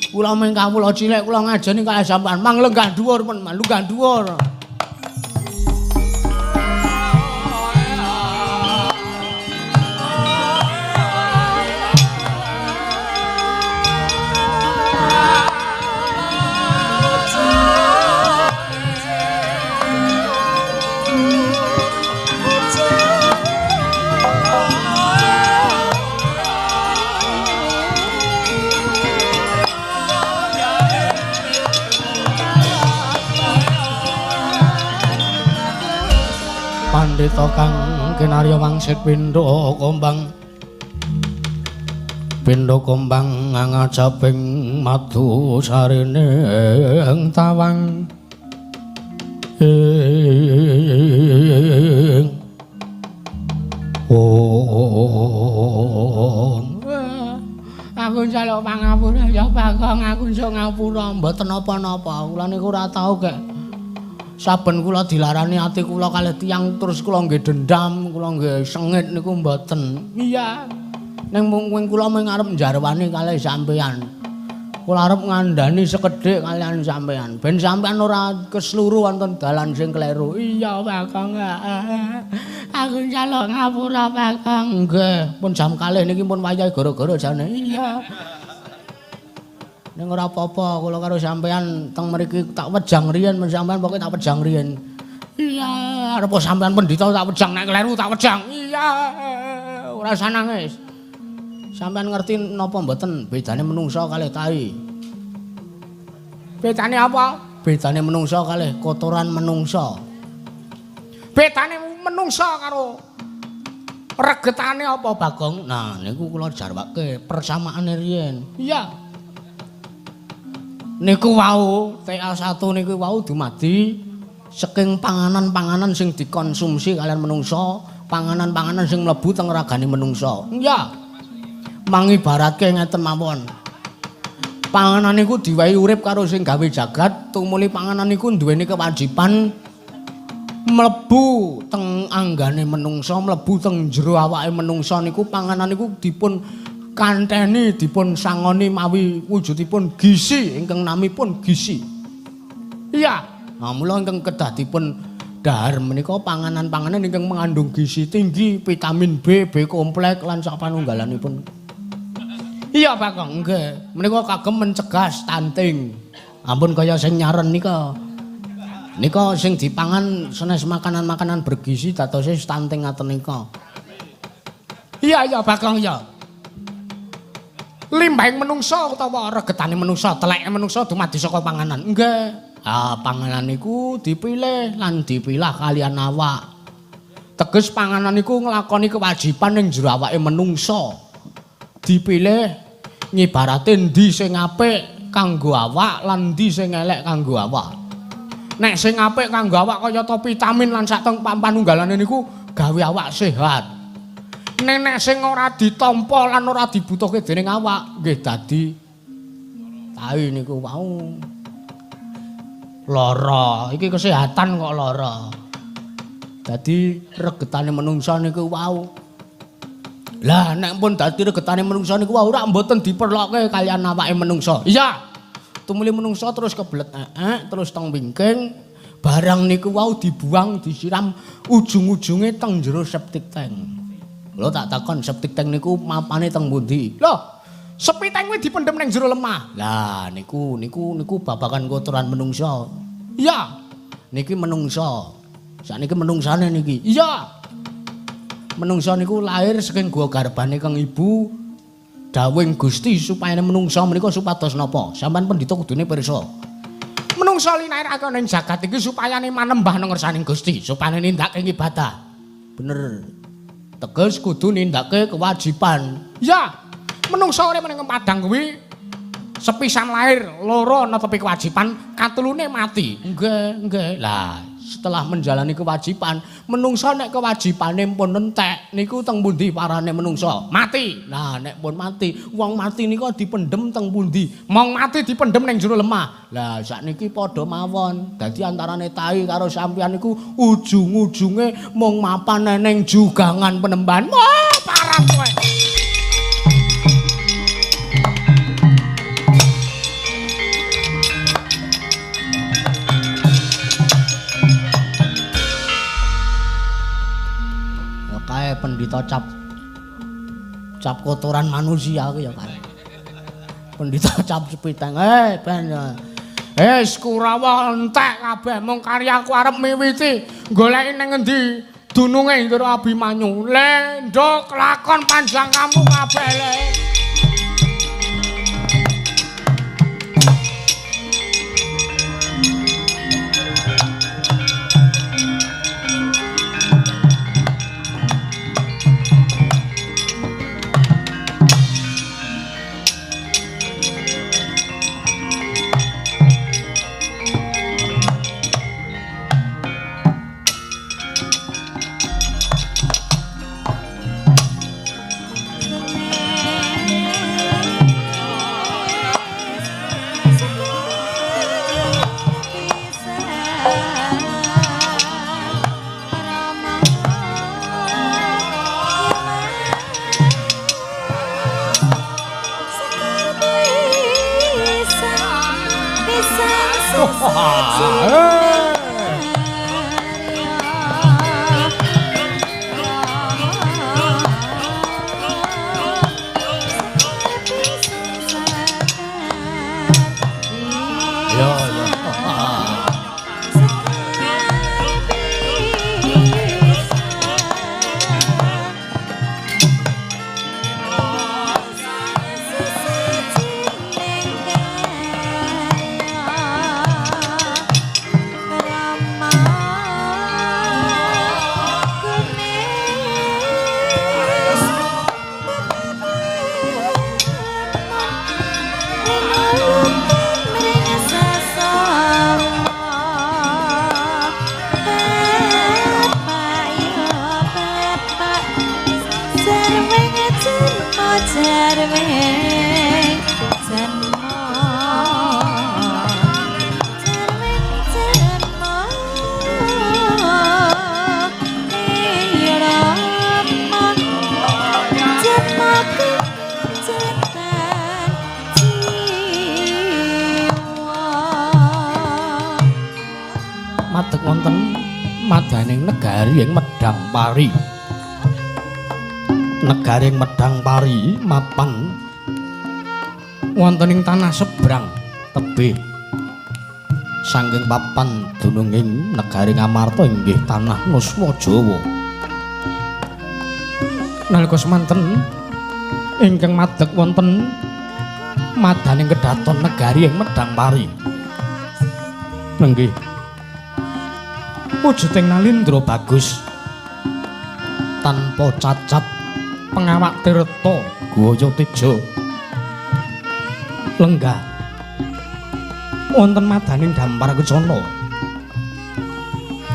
Kula mung kawula cilik kula ngajeni kalih sampean mang lenggah dhuwur pun, lenggah dhuwur. Pandhita kang kinarya wangsit pindha kombang pindha kombang ngajabing madu sarene ing tawang ing om. Aku njaluk pangapura ya Bagong, aku njaluk ngapura mboten napa-napa. Kula niku ora tau kek saben kula dilarani ati kula kalih tiyang terus kula nggih dendam, kula nggih sengit niku mboten. Iya. Ning mung kula mung arep njarwani kalih sampeyan. Kula arep ngandhani sekedhik kaliyan sampeyan. Ben sampeyan ora kesluru wonten dalan sing kleru. Iya, Bagong. Aku njaluk ngapura, Bagong. Nggih, pun jam kalih niki pun wayahe gara-gara jane. Iya. Ning ora apa-apa, kula karo sampean teng mriki tak wejang riyen, men sampean pokoke tak wejang riyen. Iya, arep sampean pendhita tak wejang nek kleru tak wejang. Iya, ora usah nangis. Sampean ngerti napa mboten bedane menungsa kalih tai? Bedane apa? Bedane menungsa kalih kotoran menungsa. Bedane menungsa karo regetane apa, Bagong? Nah, niku kula jarwake persamaane riyen. Iya. Niku wau TA1 niku wau dumadi saking panganan-panganan sing dikonsumsi kalian menungsa, panganan-panganan sing mlebu teng ragane menungsa. Iya. Mangibaratke ngeten mawon. Panganan niku diwehi urip karo sing gawe jagat, tumuli panganan niku duweni kewajiban mlebu teng anggane menungsa, mlebu teng jero awake menungsa niku panganan niku dipun kanteni dipun sangoni mawi wujudipun gizi ingkang namipun gizi. Iya. Nah, mula ingkang kedah dipun dhahar menika panganan-panganan ingkang mengandung gizi tinggi, vitamin B, B kompleks lan sapanunggalanipun. Iya, Bagong. Nggih. Menika kagem mencegah stunting. Ampun kaya sing nyaren nika. Nika sing dipangan senes makanan-makanan bergizi dadose stunting ngaten nika. Iya, iya, Bagong, ya. Limbahing menungsa utawa regetane menungsa, teleke menungsa dumadi saka panganan. Nggih. Ah, panganan niku dipilih lan dipilah kaliyan awak. Teges panganan niku nglakoni kewajiban ning jero awake menungsa. Dipilih ngibarate endi sing apik kanggo awak lan endi sing elek kanggo awak. Nek sing apik kanggo awak kayata vitamin lan sak teng panunggalane niku gawe awak sehat. Nek sing ora ditampa lan ora dibutuhke dening awak nggih dadi tai niku wau. Lara, iki kesehatan kok lara. Dadi regetane menungsa niku wau. Lah nek pun dadi regetane menungsa niku wau ora mboten diperloke kaliyan awake menungsa. Iya. Tumuli menungsa terus kebelet eek, terus teng wingking, barang niku wau dibuang, disiram ujung-ujunge teng jero septic tank. Lho tak takon septic tank niku mapane teng pundi? Lho, septic tank kuwi dipendhem ning jero lemah. Lah niku niku niku babagan kotoran menungsa. Iya. Niki menungsa. Sakniki menungsane niki. Iya. Menungsa niku lahir saking gua garbane kang ibu. Dawuhing Gusti supaya menungsa menika supados napa? Sampeyan pendhita kudune pirsa. Menungsa linairake ning jagat iki supayane manembah nang ngersaning Gusti, supayane nindakake ibadah. Bener. Teges kudu nindakake kewajiban. Ya, menungsa urip ning padang kuwi sepisan lahir, loro netepi kewajiban, katelune mati. Nggih, nggih. Lah, setelah menjalani kewajiban, menungsa nek kewajibane pun entek niku teng pundi parane menungsa? Mati. Lah, nek pun mati, wong mati nika dipendhem teng pundi? Mong mati dipendhem ning jero lemah. Lah, sakniki padha mawon. Dadi antarane tai karo sampeyan niku ujung-ujunge mung mapan ning jugangan penemban. Wah, parah kowe. Pendhita cap cap kotoran manusia aku ya kan. Pendhita cap sepiteng. Ben. Wis Kurawa entek kabeh mung karyaku arep miwiti goleki ning ngendi dununge Ndara Abimanyu. Le nduk lakon panjang kamu kabeh le. Madeg wonten madaning negari ing Medang Pari. Negari ing Medang Pari mapan wonten ing tanah sebrang tebih saking papan dununging negari Ngamarta inggih tanah Nuswa Jawa. Nalika semanten ingkang madeg wonten madaning kedaton negari ing Medang Pari. Nenggih wujuding Nalindra bagus tanpa cacat pengawak tirta gaya teja lenggah wonten madaning dampar kecana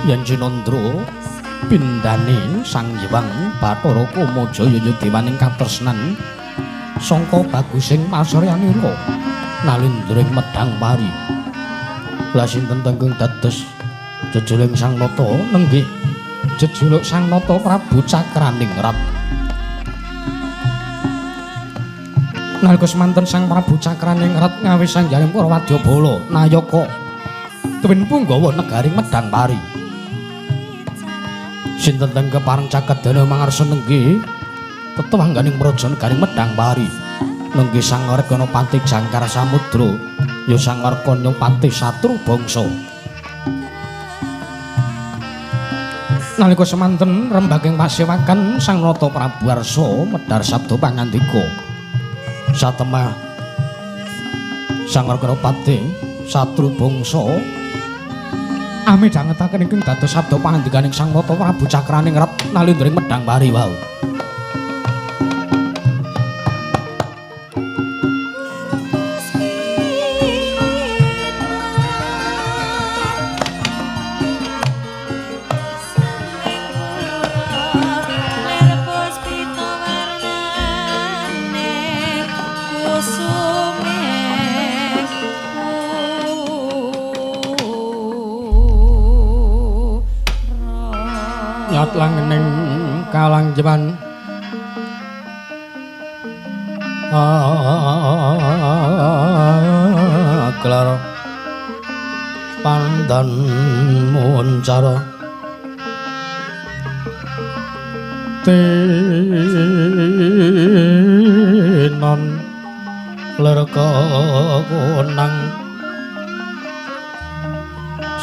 yen Cinandra pindhane Sang Hyang Bathara Kama Jaya dewaning katresnan sangka bagusing pasuryanira Nalindra ing Medang Pari. Lah sinten tengkung dados jejuling Sang Nata? Nenggih jejuluk Sang Nata Prabu Cakraningrat. Nalika semanten Sang Prabu Cakraningrat ngawis sanjaring para wadyabala nayaka tuwin punggawa negari Medang Pari. Sinten teng kepareng caket dana mangarsa nenggih tetewangganing praja negari Medang Pari. Nenggih Sang Arganapati Jangkar Samudra ya Sang Arganapati Satru Bangsa. Nalika semanten rembaking pasewakan Sang Nata Prabu Arsa medhar sabda pangandika. Satemah Sang Arganapati Satru Bangsa amidhangetaken ingkang dados sabda pangandikaning Sang Nata Prabu Cakraningrat Nalindra ing Medang Pari wau. Langening kalangjeman aglar pandan muncara Tinon lir kekonang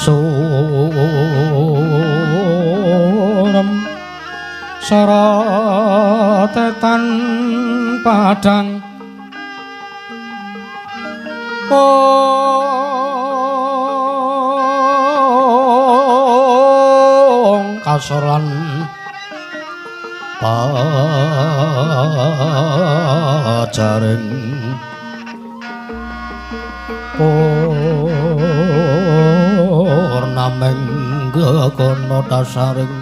surem saratetan padang ong kasor lan pajaring purnameng gegono dasaring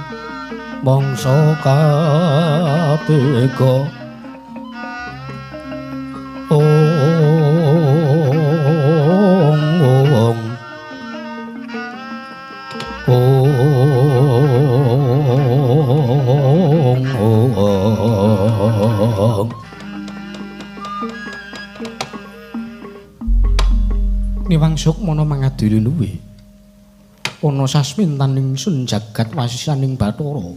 mangsa katiga ong ong ong ong. Niwang Sukmana mangadili luwe ana sasmintaning sun jagat wasisaning Bathara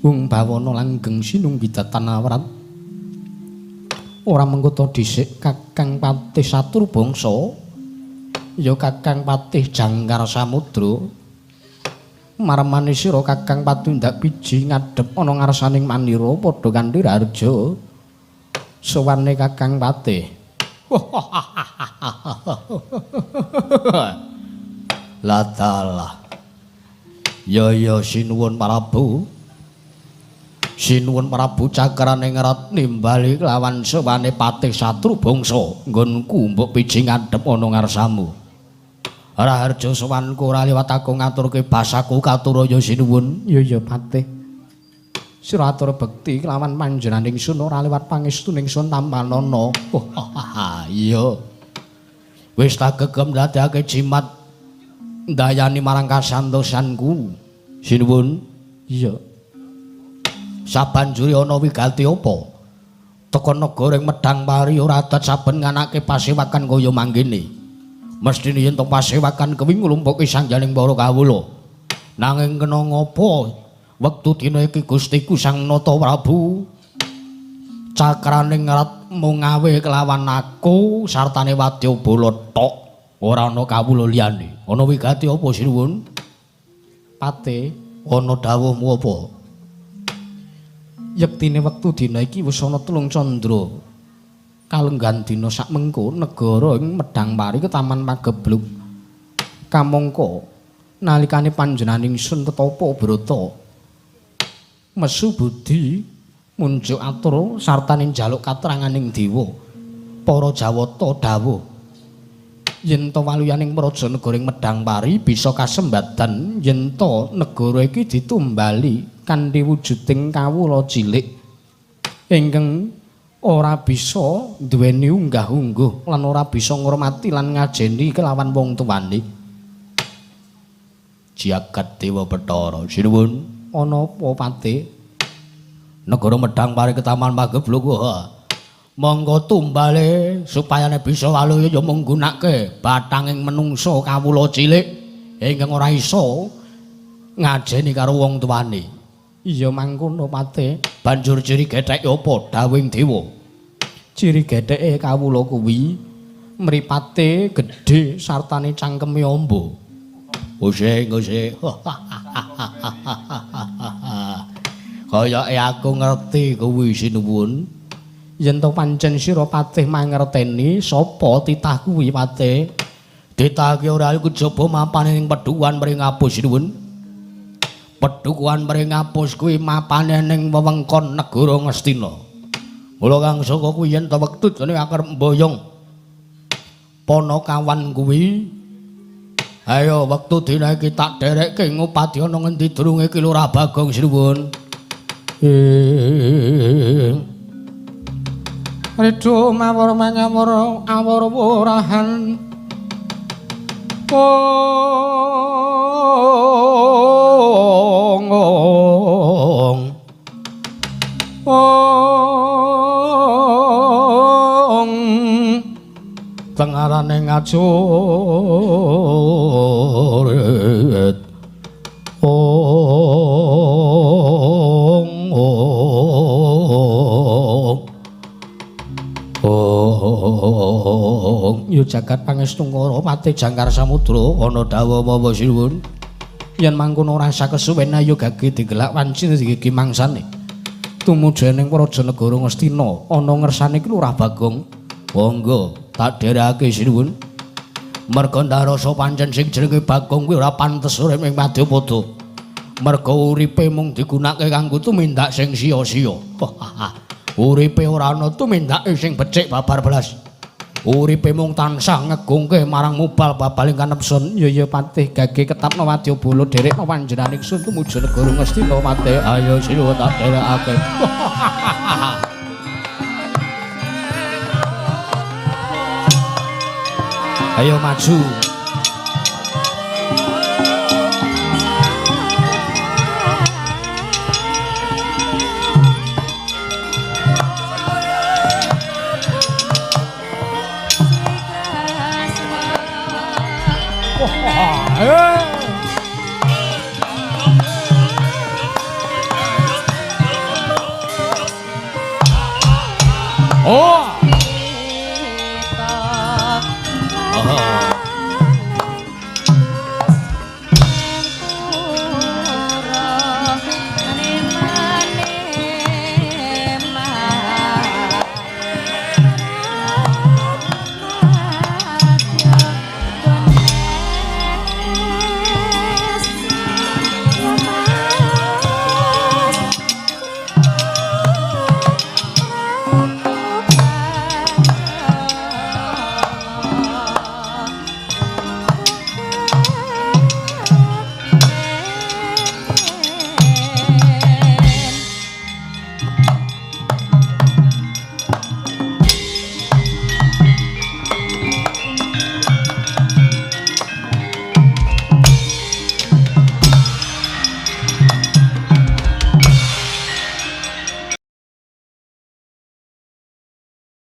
wong bawana langgeng sinunggidatan awrat ora mengkota dhisik Kakang Patih Satur Bangsa ya Kakang Patih Jangkar Samudra maremane sira Kakang patindak biji ngadhep ana ngarsaning manira padha kanthi raharja sowane Kakang Patih. Ladalah ya ya sinuwun Prabu, sinuwun Prabu cakrane ngrat nimbali kelawan sowane Patih Satru Bangsa nggonku mbok piji ngadhep ana ngarsamu. Raharja sowanku ora liwat aku ngaturke basaku katuraya sinuwun. Ya ya Patih, sira atur bekti kelawan panjenenganing sun ora liwat pangestuning sun tampanana. Iya wis tak gegem ndadekake jimat ndayani marang kasantosanku sinuwun. Iya sabanjure ana wigati apa teka negara ing Medang Pari ora adat saben nganake pasewakan kaya mangkene. Mesthine yen to pasewakan kuwi nglumpuke sangjaning para kawula. Nanging kena ngapa wektu dina iki Gustiku Sang Nata Prabu cakrane ngrat mung ngawe kelawan aku sartane wadyabala tok ora ana kawula liyane. Ana wigati apa sinuwun? Patih, ana dawuhmu apa? Yektine wektu dina iki wis ana 3 candra. Kalenggan dina sakmengko negara ing Medang Pari ketaman pageblug. Kamangka nalikane panjenenganing sun tetapa brata mesu budi munjuk atur sartane njaluk katranganing dewa. Para Jawata dawuh yen to waluyaning praja negara ing Medang Pari bisa kasembadan yen to negara iki ditumbali kanthi wujuding kawula cilik ingkang ora bisa duweni unggah-ungguh lan ora bisa ngurmati lan ngajeni kelawan wong tuwane. Jagat Dewa Bathara sinuwun. Ana apa Patih? Negara Medang Pari ketaman pageblug. Monggo tumbale supayane bisa waluya ya menggunake bathanging menungsa kawula cilik ingkang ora iso ngajeni karo wong tuane. Iya mangkono Patih. Banjur ciri getheke apa dawuhing dewa? Ciri getheke kawula kuwi mripate gedhe sartane cangkeme amba. Oseng oseng. Kayake aku ngerti kuwi sinuwun. Yen to pancen sira Patih mangerteni sapa titah kuwi Patih? Titah ki ora kejaba mapane ning pedhuwan Mringapus sinuwun. Pedhukuhan Mringapus kuwi mapane ning wewengkon negara Ngastina. Mula kang saka kuwi yen to wektu jane arep mboyong ponokawan kuwi. Ayo wektu dina iki tak dherekke ngupadi ana ngendi durunge ki Lurah Bagong sinuwun. Ridho mawar manyawara awara warahan. Ong ong ong tengarane ngajurit ong ong. Bagong, ya jagat pangestungkara pate jangkar samudra ana dawuh apa sinuwun. Yen mangkono ora usah kesuwen ayo gage digelak wanci iki mangsane. Tumuju ning Praja Negara Ngastina ana ngersane ki Lurah Bagong. Monggo tak dherekake sinuwun. Merga ndarasa pancen sing jenenge Bagong kuwi ora pantes urip ing Madyapada. Merga uripe mung digunakake kanggo tumindak sing sia-sia. Uripe ora ana tumindake sing becik babar blas. Uripe mung tansah ngegungke marang mubal babaling kanepsun. Ya ya patih gage ketapno wadyabala dherekno panjenengan ingsun tumuju negara Ngastina patih. Ayo sinuwun tak dherekake. Ayo maju. Oh.